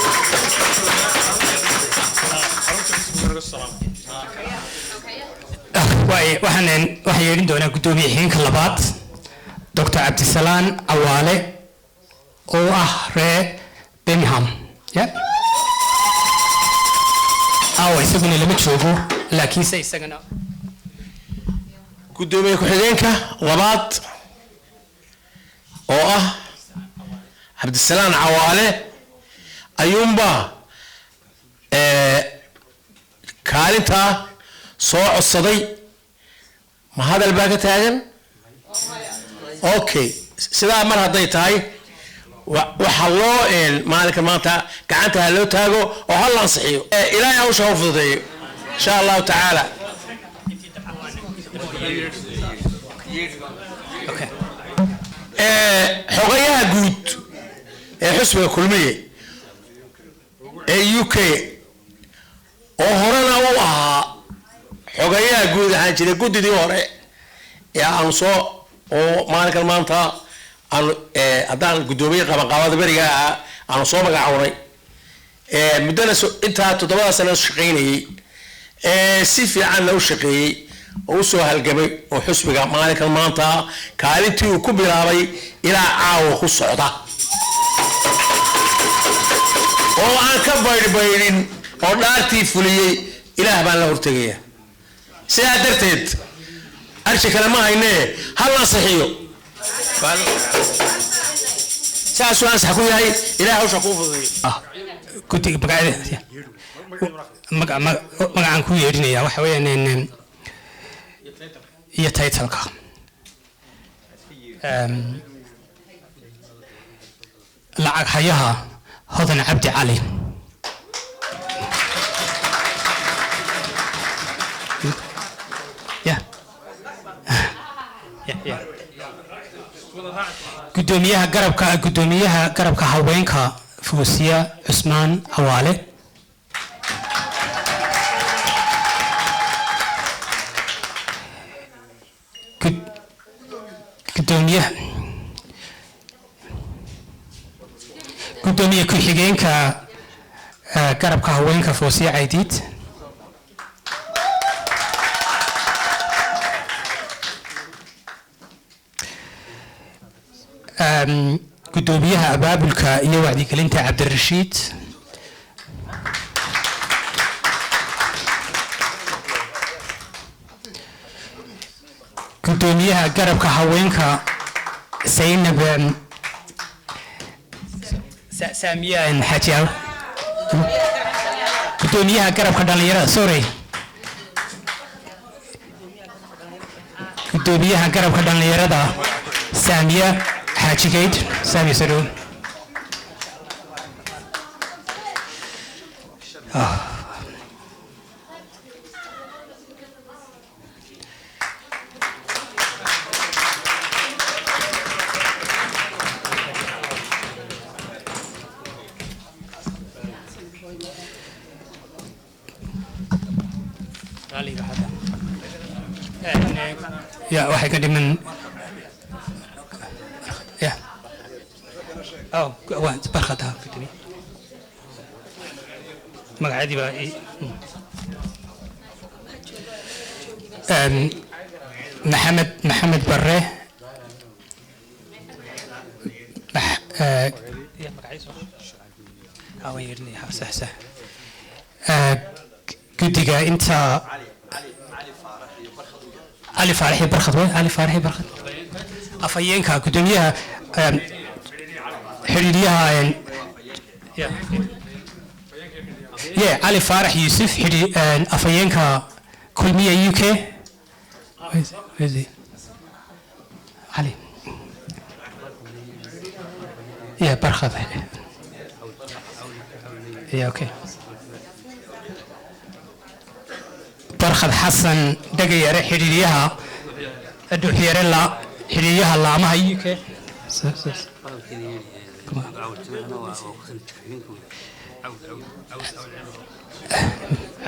Waay, waxaan yeedhin doonaa guddoomiye xigeenka labaad Dr Cabdisalaan Cawaale oo ah reer Birmingham. Yeah? Awa isaguna lama joogo, laakiinse isagana Guddoomiye ku-xigeenka labaad oo ah Cabdisalaan Cawaale ayuunbaa kaalintaa soo codsaday. Ma hadal baa ka taagan? Okay, sidaa mar hadday tahay waxaa loo maalinka maanta gacanta ha loo taago oo ha la ansixiyo. Ilaahay hawsha ha u fududeeyo, insha Allahu tacaala. Xogayaha guud ee xisbiga Kulmiye ee UK oo horena u ahaa xogayaha guud ahaan jiray guddidii hore ee aanu soo oo maalinkan maanta aanu haddaan guddoomiye qabanqaabada beriga ahaa aanu soo magacawnay, muddana intaa 7da sana shaqaynayey, si fiicanna u shaqeeyey oo usoo halgamay oo xusbiga maalinkan maanta kaalintii uu ku bilaabay ilaa caawa ku socda oo aan ka baydhbaydhin oo dhaartii fuliyey, Ilaah baan la hortegaya. Sidaa darteed arshi kale ma haynee, ha la ansixiyo. Saasuu ansax ku yahay. Ilaah hawsha kuu fududeeyo. Guddiga magaceeda magacaan ku yeedhinaya waxa weeyaan iyo titleka lacag hayaha Hodan Cabdi Cali. Yeah. Gudoomiyaha garabka haweenka, Fuusiya Cusmaan Awaale. Gudoomiye ku-xigeenka garabka haweenka, Foosiya Caydiid. Gudoomiyaha abaabulka iyo wacyigelinta, Cabdirashiid. Gudoomiyaha garabka haweenka, Zaynab, Saamiya Xaaji. Gudoomiyaha garabka dhalinyarada, sorry, gudoomiyaha garabka dhalinyarada, Saamiya Xaaji Geyd. Saamiya, soo dhawo. Ah. Ya, waxay ka dhiman ya, oh, waa Barkhad. Ha, gudoomiye magacyadii baa Maxamed Barre. Ya, magaciisa. Ah, waan yeedhinaya. Ha, sax sax. Guddiga inta Cali Faarax iyo Barkhad wey, Cali Faarax iyo Barkhad. Afhayeenka gudoomiyaha, xidhiidhyaha, yeah, Cali Faarax Yuusuf, afhayeenka Kulmiya UK. Where is he? Cali, yeah, Barkhad, yeah, okay. Barkhad Xasan Dhagayare, xidhiidhyaha Dhuxyare, la xidhiidhyaha laamaha UK. Come on.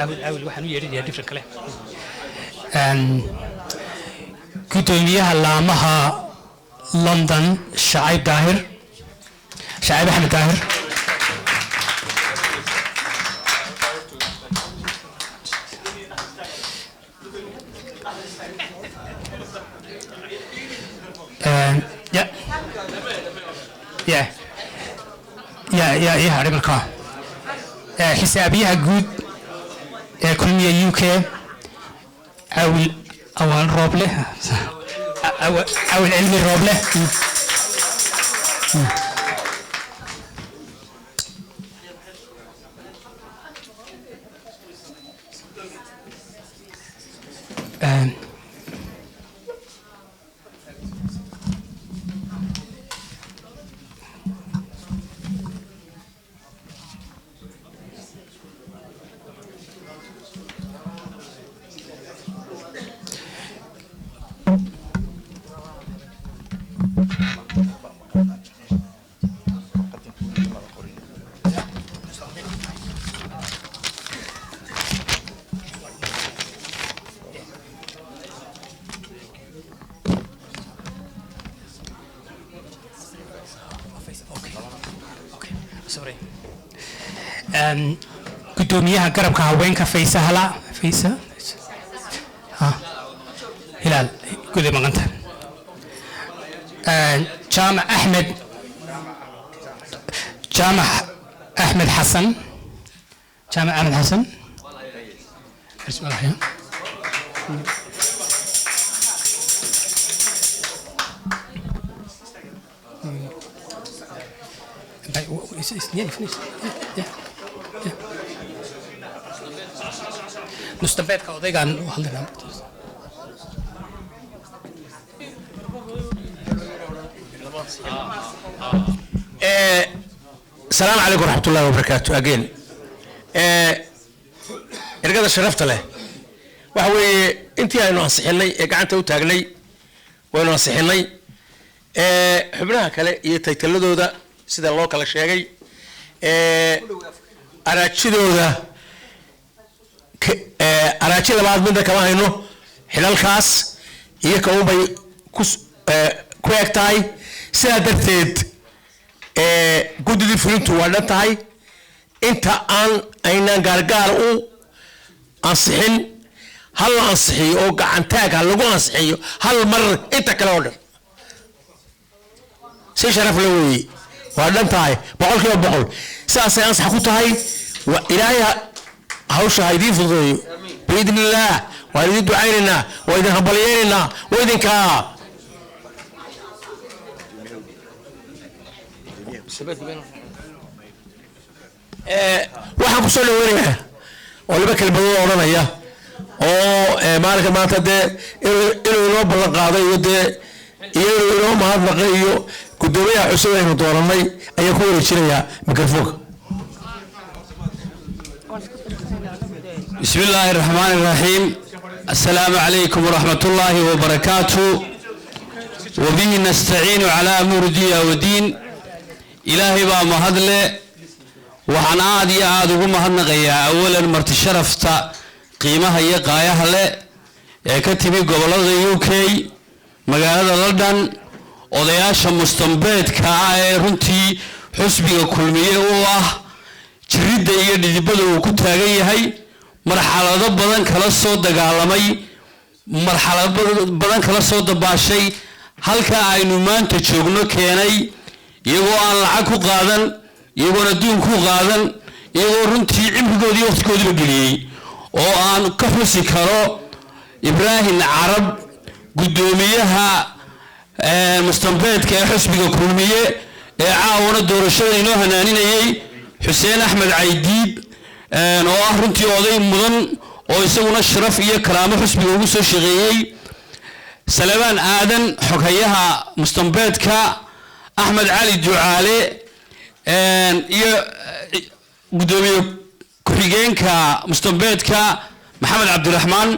Awil, awil, waxaan u yeedhinayaa different kale. Gudoomiyaha laamaha London, Shacayb Daahir, Shacayb Axmed Daahir. Ya ii hadhay markaa. Xisaabiyaha guud ee Kulmiya UK, Awil Awal Rooble, Awil Cilmi Rooble. Sorry. Gudoomiyaha garabka haweenka, Faysa Hala, Faysa ha Hilaal guday maqanta. Jaamac Axmed, Jaamac Axmed Xasan, Jaamac Axmed Xasan. Bismillah. It's nearly finished. Yeah. Mustambeedka odaygaan u hadlaynaa. Asalaamu calaykum waraxmat ullahi wabarakaatu again. Ergada sharafta leh, waxa weeye intii aynu ansixinay ee gacanta u taagnay. Waynu ansixinay. Xubnaha kale iyo taytaladooda sida loo kala sheegay, araajidooda, araaji labaad midna kama hayno. Xilalkaas iyo kaunbay ku eg tahay. Sidaa darteed guddidii fulintu waa dhan tahay. Inta aan aynaan gaargaar u ansixin, hal la ansixiyo oo gacantaag ha lagu ansixiyo hal mar. Inta kale oo dhan si sharaf la weeye, waa dhan tahay 100%. Sidaasay ansax ku tahay. Ilaahay hawsha ha idiin fududeeyo biidni illaah. Waan idin ducaynaynaa, waa idin hambalyaynaynaa, waa idinkaa. Waxaan ku soo dhaweynayaa oo laba kelmadood odhanaya oo maalinka maanta dee inuu inoo ballan qaaday iyo dee iyo inuu inoo mahadnaqay iyo guddoomiyaha cusub aynu dooranay ayaan ku wareejinayaa mikrofoonka. بسم الله الرحمن الرحيم. السلام عليكم ورحمة الله وبركاته، وبه نستعين على أمور دنيا ودين. إلهي با مهدله. waxaan aad iyo aada ugu mahadnaqayaa awalan marti sharafta qiimaha iyo qaayaha leh ee ka timi gobollada UK, magaalada London, odayaasha mustambeedka ah ee runtii xusbiga Kulmiye u ah jiridda iyo dhidibada uu ku taagan yahay, marxalado badan kala soo dagaalamay, marxalado badan kala soo dabaashay, halka aynu maanta joogno keenay, iyagoo aan lacag ku qaadan, iyagoon adduun ku qaadan, iyagoo runtii cimrigoodii waqtigoodiiba geliyey, oo aan ka xusi karo Ibraahim Carab, guddoomiyaha mustambeedka ee xusbiga Kulmiye ee caawana doorashada inoo hanaaninayey, Xuseen Axmed Caydiid oo ah runtii oday mudan oo isaguna sharaf iyo karaamo xusbiga ugu soo shaqeeyey, Salebaan Aadan, xoghayaha mustambeedka, Axmed Cali Ducaale iyo guddoomiye ku-xigeenka mustambeedka Maxamed Cabdiraxmaan.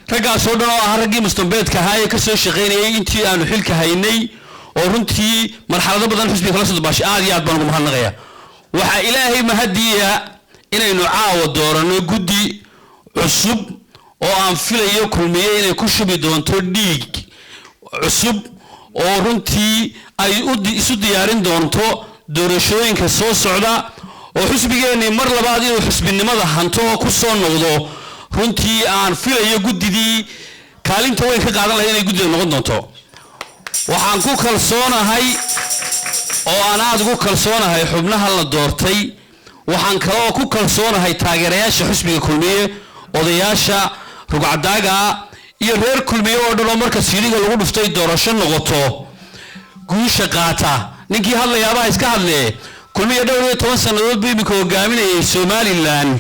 Raggaas oo dhan oo ah raggii mustambeedka ahaa ee kasoo shaqaynayay intii aanu xilka haynay oo runtii marxalado badan xusbiga kala soo dabaashay, aad iyo aad baan ugu mahadnaqaya. Waxaa Ilaahay mahadiya inaynu caawa dooranno guddi cusub oo aan filayo Kulmiye inay ku shubi doonto dhiig cusub oo runtii ay isu diyaarin doonto doorashooyinka soo socda, oo xusbigeennii mar labaad inuu xusbinimada hanto oo ku soo noqdo. Runtii aan filayo guddidii kaalinta weyn ka qaadan lahayd inay guddida noqon doonto. Waxaan ku kalsoonahay oo aan aada ugu kalsoonahay xubnaha la doortay. Waxaan kaloo ku kalsoonahay taageerayaasha xusbiga Kulmiye, odayaasha rugcadaaga iyo reer Kulmiye oo dhan oo marka siiliga lagu dhuftay doorasho noqoto guusha qaata. Ninkii hadlayaabaha iska hadlee, Kulmiye dhowr iyo toban sannadood buu iminka hogaaminayay Somalilan.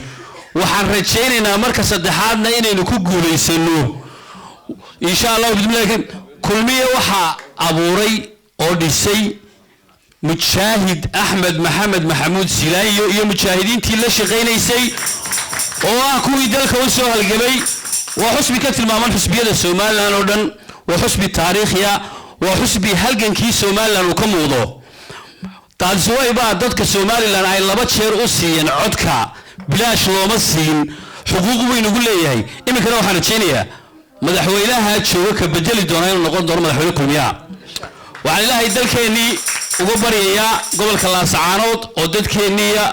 Waxaan rajaynaynaa marka saddexaadna inaynu ku guulaysano insha Allahu bismillahi karim. Kulmiye waxaa abuuray oo dhisay mujaahid Axmed Maxamed Maxamuud Silaanyo iyo mujaahidiintii la shaqaynaysay oo ah kuwii dalka u soo halgamay. Waa xusbi ka tilmaaman xusbiyada Somalilan oo dhan, waa xusbi taariikhiya, waa xusbi halgankii Somalilan uu ka muuqdo. Taasi baa dadka Somalilan ay laba jeer u siiyeen codka. Bilaash looma siin, xuquuq buu inagu leeyahay. Iminkana waxaan rajaynayaa madaxweynaha jooga ka bedeli doona inuu noqon doono madaxweyne Kulmiyaha. Waxaan Ilaahay dalkeennii uga baryayaa, gobolka Laasacaanood oo dadkeenniya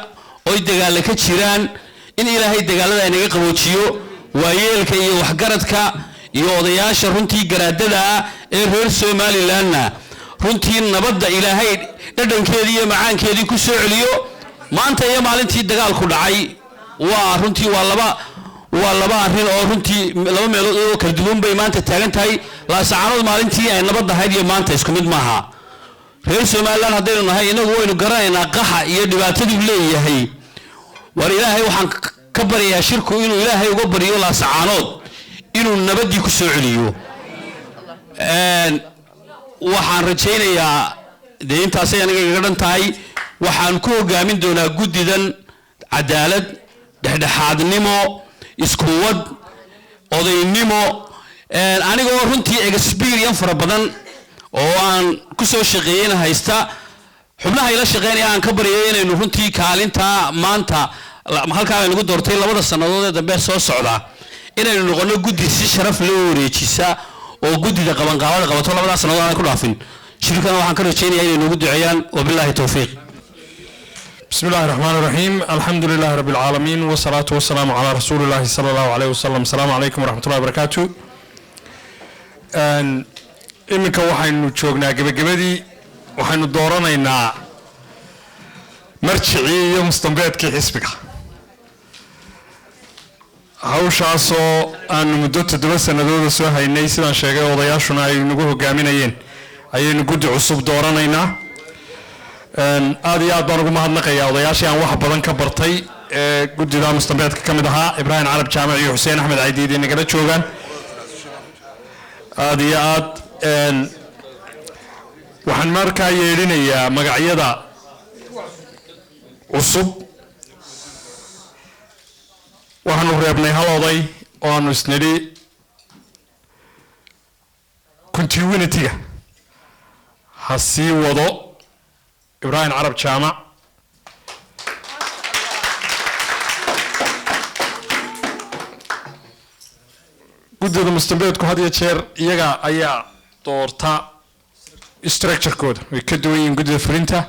oy dagaalla ka jiraan, in Ilaahay dagaalada inaga qaboojiyo. Waayeelka iyo waxgaradka iyo odayaasha runtii garaadada ah ee reer Somalilandna runtii nabadda Ilaahay dhadhankeedii iyo macaankeedii ku soo celiyo. Maanta iyo maalintii dagaalku dhacay waa runtii waa laba arrin oo runtii laba meelood oo kala duwan bay maanta taagan tahay. Laasacaanood maalintii ay nabad ahayd iyo maanta isku mid maaha. Reer Somaliland haddaynu nahay, inagu waynu garanaynaa qaxa iyo dhibaataduu leeyahay. War Ilaahay waxaan ka baryayaa shirku inuu Ilaahay uga baryo Laasacaanood inuu nabaddii ku soo celiyo. Waxaan rajaynayaa dee intaasay aniga igaga dhan tahay. Waxaan ku hogaamin doonaa guddidan cadaalad, dhexdhexaadnimo, iskuwad, odaynimo. Anigoo runtii experience fara badan oo aan ku soo shaqeeyeyna haysta, xubnaha ila shaqeynaya aan ka baryay inaynu runtii kaalinta maanta halkaa laynagu doortay 2da sannadood ee dambe soo socda inaynu noqono guddi si sharaf loo wareejisa oo guddida qabanqaabada qabato 2daa sannadood aanay ku dhaafin. Shirkana waxaan ka rajaynayaa inay noogu duceeyaan. Wabilaahi towfiiq. بسم الله الرحمن الرحيم، الحمد لله رب العالمين، والصلاة والسلام على رسول الله صلى الله عليه وسلم. السلام عليكم ورحمة الله وبركاته. Iminka waxaynu joognaa gebagabadii. Waxaynu dooranaynaa marjicii iyo mustambeedkii xisbiga, hawshaasoo aanu muddo 7 sanadooda soo haynay. Sidaan sheegay, odayaashuna ay nagu hogaaminayeen, ayaynu guddi cusub dooranaynaa. Aad iyo aad baan ugu mahadnaqayaa odayaashii aan wax badan ka bartay ee guddida mustambeedka ka mid ahaa, Ibraahim Carab Jaamac iyo Xuseen Axmed Caydiid, ay nagala joogaan. Aad iyo aad waxaan markaa yeedhinayaa magacyada cusub. Waxaanu reebnay hal oday oo aanu isnidhi continuity-ga ha sii wado, Ibraahim Carab Jaamac. Guddida mustambeedku had iyo jeer iyaga ayaa doorta structure-kooda, way ka duwan yihiin guddida fulinta.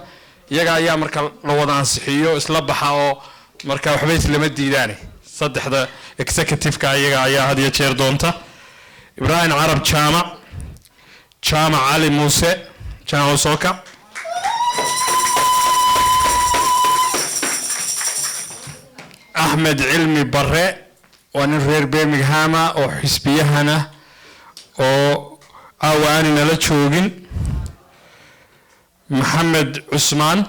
Iyaga ayaa marka la wada ansixiyo isla baxa, oo marka waxba islama diidaane. Saddexda executive-ka iyaga ayaa had iyo jeer doonta. Ibraahim Carab Jaamac, Jaamac Cali Muuse, Jaamac Soka, Axmed Cilmi Bare, waa nin reer Birminghama oo xisbiyahana oo caawa aani nala joogin, Maxamed Cusmaan,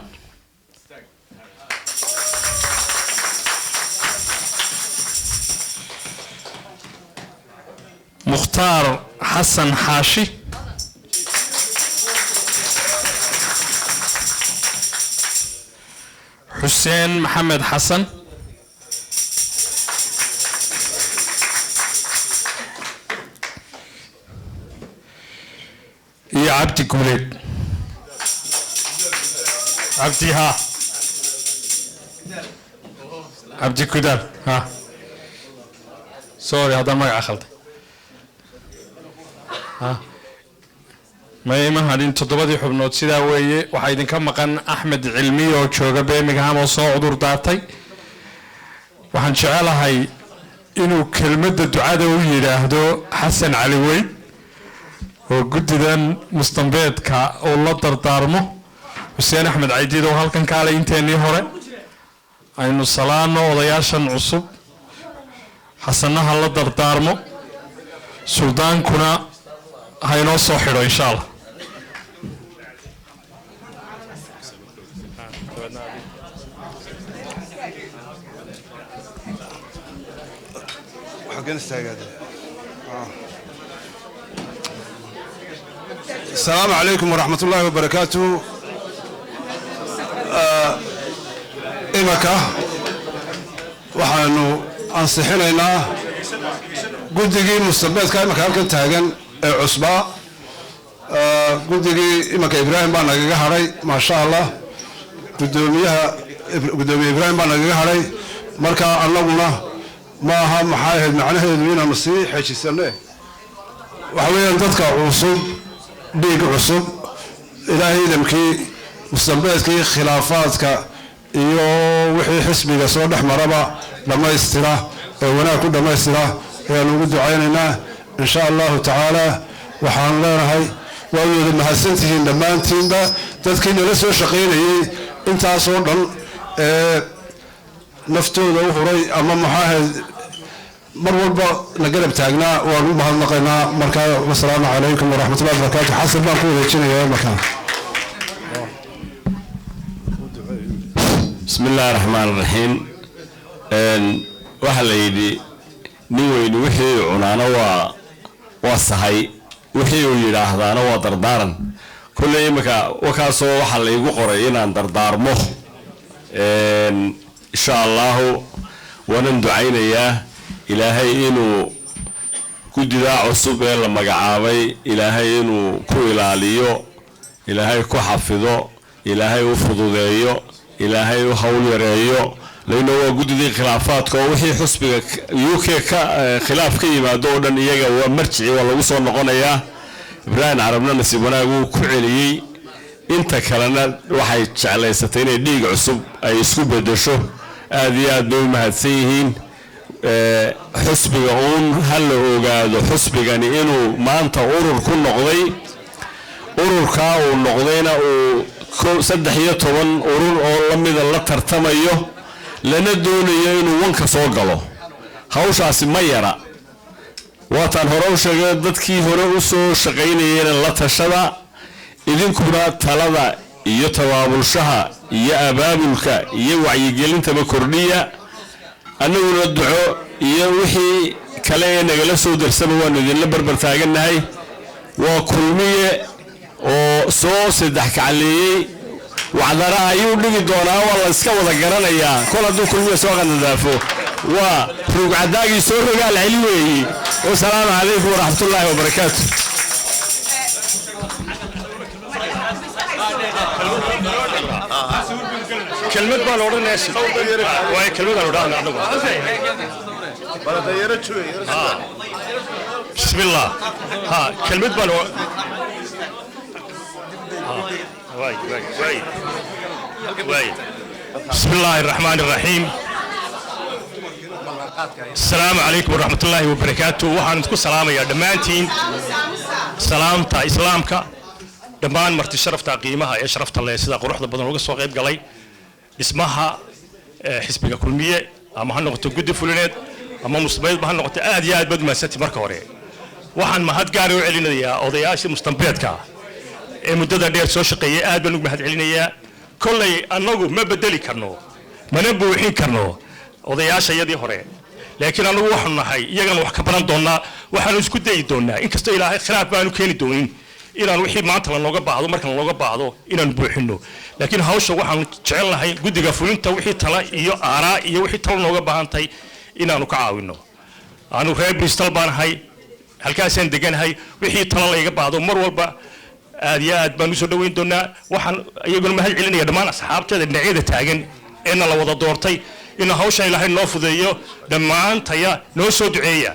Mukhtaar Xasan Xaashi, Xuseen Maxamed Xasan, iyo Cabdi Guuleed Cabdi, ha, Cabdi Kudaal. Ha, sorry haddaan magaca khalday. Ha, may ima hadhin. Toddobadii xubnood sidaa weeye. Waxaa idinka maqan Axmed Cilmi oo jooga Birmingham oo soo cudur daartay. Waxaan jecelahay inuu kelmadda ducada u yidhaahdo Xasan Cali Weyn oo guddidan mustambeedka uu la dardaarmo. Xuseen Axmed Caydiid oo halkan kaalay, inteennii hore aynu salaano odayaashan cusub, Xasanaha la dardaarmo, suldaankuna ha inoo soo xidho, insha Allah. Xaggan istaagaade. السلام عليكم ورحمة الله وبركاته. Imaka waxaanu ansixinaynaa guddigii mustambeedka imaka halkan taagan ee cusbaa. Guddigii imanka Ibraahim baa nagaga hadhay, maasha Allah. Gudoomiyaha, gudoomiye Ibraahim baa nagaga hadhay. Marka annaguna ma aha, maxay ahayd, macnaheedu inaanu sii xejisane. Waxa weeyaan dadka cusub, dhiig cusub, Ilaahay idamkii mustambeedkii khilaafaadka iyo wixii xisbiga soo dhex maraba dhammaystira ee wanaag ku dhammaystira ayaanu ugu ducaynaynaa, insha Allahu tacaala. Waxaan leenahay waa wada mahadsantihiin dhammaantiinba, dadkii nala soo shaqaynayey intaasoo dhan ee naftooda u huray ama maxaa ahayd mar walba la garab taagnaa, waan u mahadnaqaynaa. Markaa wasalaamu calaykum waraxmatullahi wabarakaatu. Xasan baan ku wareejinayaa markaa. بسم الله الرحمن الرحيم. Waxaa la yidhi nin weyni wixii uu cunaana waa sahay, wixii uu yidhaahdaana waa dardaaran. Kolley iminka wakaasoo waxaa la igu qoray inaan dardaarmo, insha Allahu. Waanan ducaynayaa Ilaahay inuu Guddidaa cusub ee la magacaabay Ilaahay inuu ku ilaaliyo, Ilaahay ku xafido, Ilaahay u fududeeyo, Ilaahay u hawl yareeyo, laino waa guddidii khilaafaadka oo wixii xusbiga UK ka khilaaf ka yimaado oo dhan iyaga waa marjici, waa lagu soo noqonayaa. Ibraahim Carabna nasiib wanaag wuu ku celiyey, inta kalena waxay jeclaysatay inay dhiig cusub ay isku bedesho. Aad iyo aad bay u mahadsan yihiin. Xusbiga uun ha la ogaado xusbigani inuu maanta urur ku noqday, ururkaa uu noqdayna uu 13 urur oo lamida la tartamayo, lana doonayo inuu wanka soo galo. Hawshaasi ma yara, waataan hore u sheegay, dadkii hore u soo shaqaynayeyna la tashada, idinkuna talada iyo tabaabulshaha iyo abaabulka iyo wacyigelintaba kordhiya. Annaguna duco iyo wixii kale ee nagala soo darsaba waanu idinla barbar taagannahay. Waa Kulmiye oo soo saddex kacleeyey, wacdara ayuu dhigi doonaa, waa la iska wada garanayaa. Kol hadduu Kulmiye soo qanadaafo, waa ruugcadaagii soo rogaal celi weeyi. Wasalaamu calaykum waraxmatullaahi wabarakaatu. Kelmad baan odhanayaa, waay kelmadaan odhanaa anagu. Bismillah, ha kelmad baan, waay waay waay waay. بسم الله الرحمن الرحيم، السلام عليكم ورحمة الله وبركاته. Waxaan isku salaamayaa dhammaantiin salaamta Islaamka, dhammaan marti sharafta qiimaha ee sharafta leh sida quruxda badan uga soo qayb galay dhismaha xisbiga Kulmiye, ama ha noqoto guddi fulineed ama muslimeedba ha noqoto. Aad iyo aad baad mahadsantihi. Marka hore waxaan mahad gaar u celinayaa odayaashii mustambeedka ee muddada dheer soo shaqeeyay, aad baan ugu mahad celinayaa. Kolley annagu ma bedeli karno mana buuxin karno odayaashayadii hore, laakiin annagu waxaanu nahay iyagana wax ka baran doonnaa, waxaanu isku dayi doonnaa, inkastoo Ilaahay khilaaf baanu keeni doonin, inaan wixii maanta lanooga baahdo marka lanooga baahdo inaanu buuxino. Laakiin hawsha waxaanu jecelnahay guddiga fulinta wixii tala iyo aaraa iyo wixii tala nooga baahantahay inaanu ka caawino. Anu reer Bristol baan ahay, halkaasaan deganahay. Wixii tala layga baahdo mar walba aad iyo aad baan usoo dhaweyn doonaa. Waxaan iyaguna mahad celinaya dhammaan asxaabteeda dhinacyada taagan eena la wada doortay inuu hawshan Ilaahay noo fudeeyo, dhammaantaya noo soo duceeya.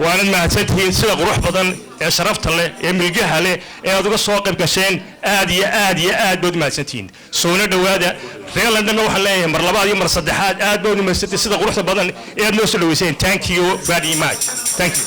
Waanad mahadsantihiin sida qurux badan ee sharafta leh ee milgaha leh ee aad uga soo qayb gasheen. Aad iyo aad iyo aad baad u mahadsantihiin, soona dhowaada. Reer Londonna waxaan leeyahay mar labaad iyo mar saddexaad aad baad u mahadsantihiin sida quruxda badan ee aad noo soo dhaweyseen. Thank you very much, thank you.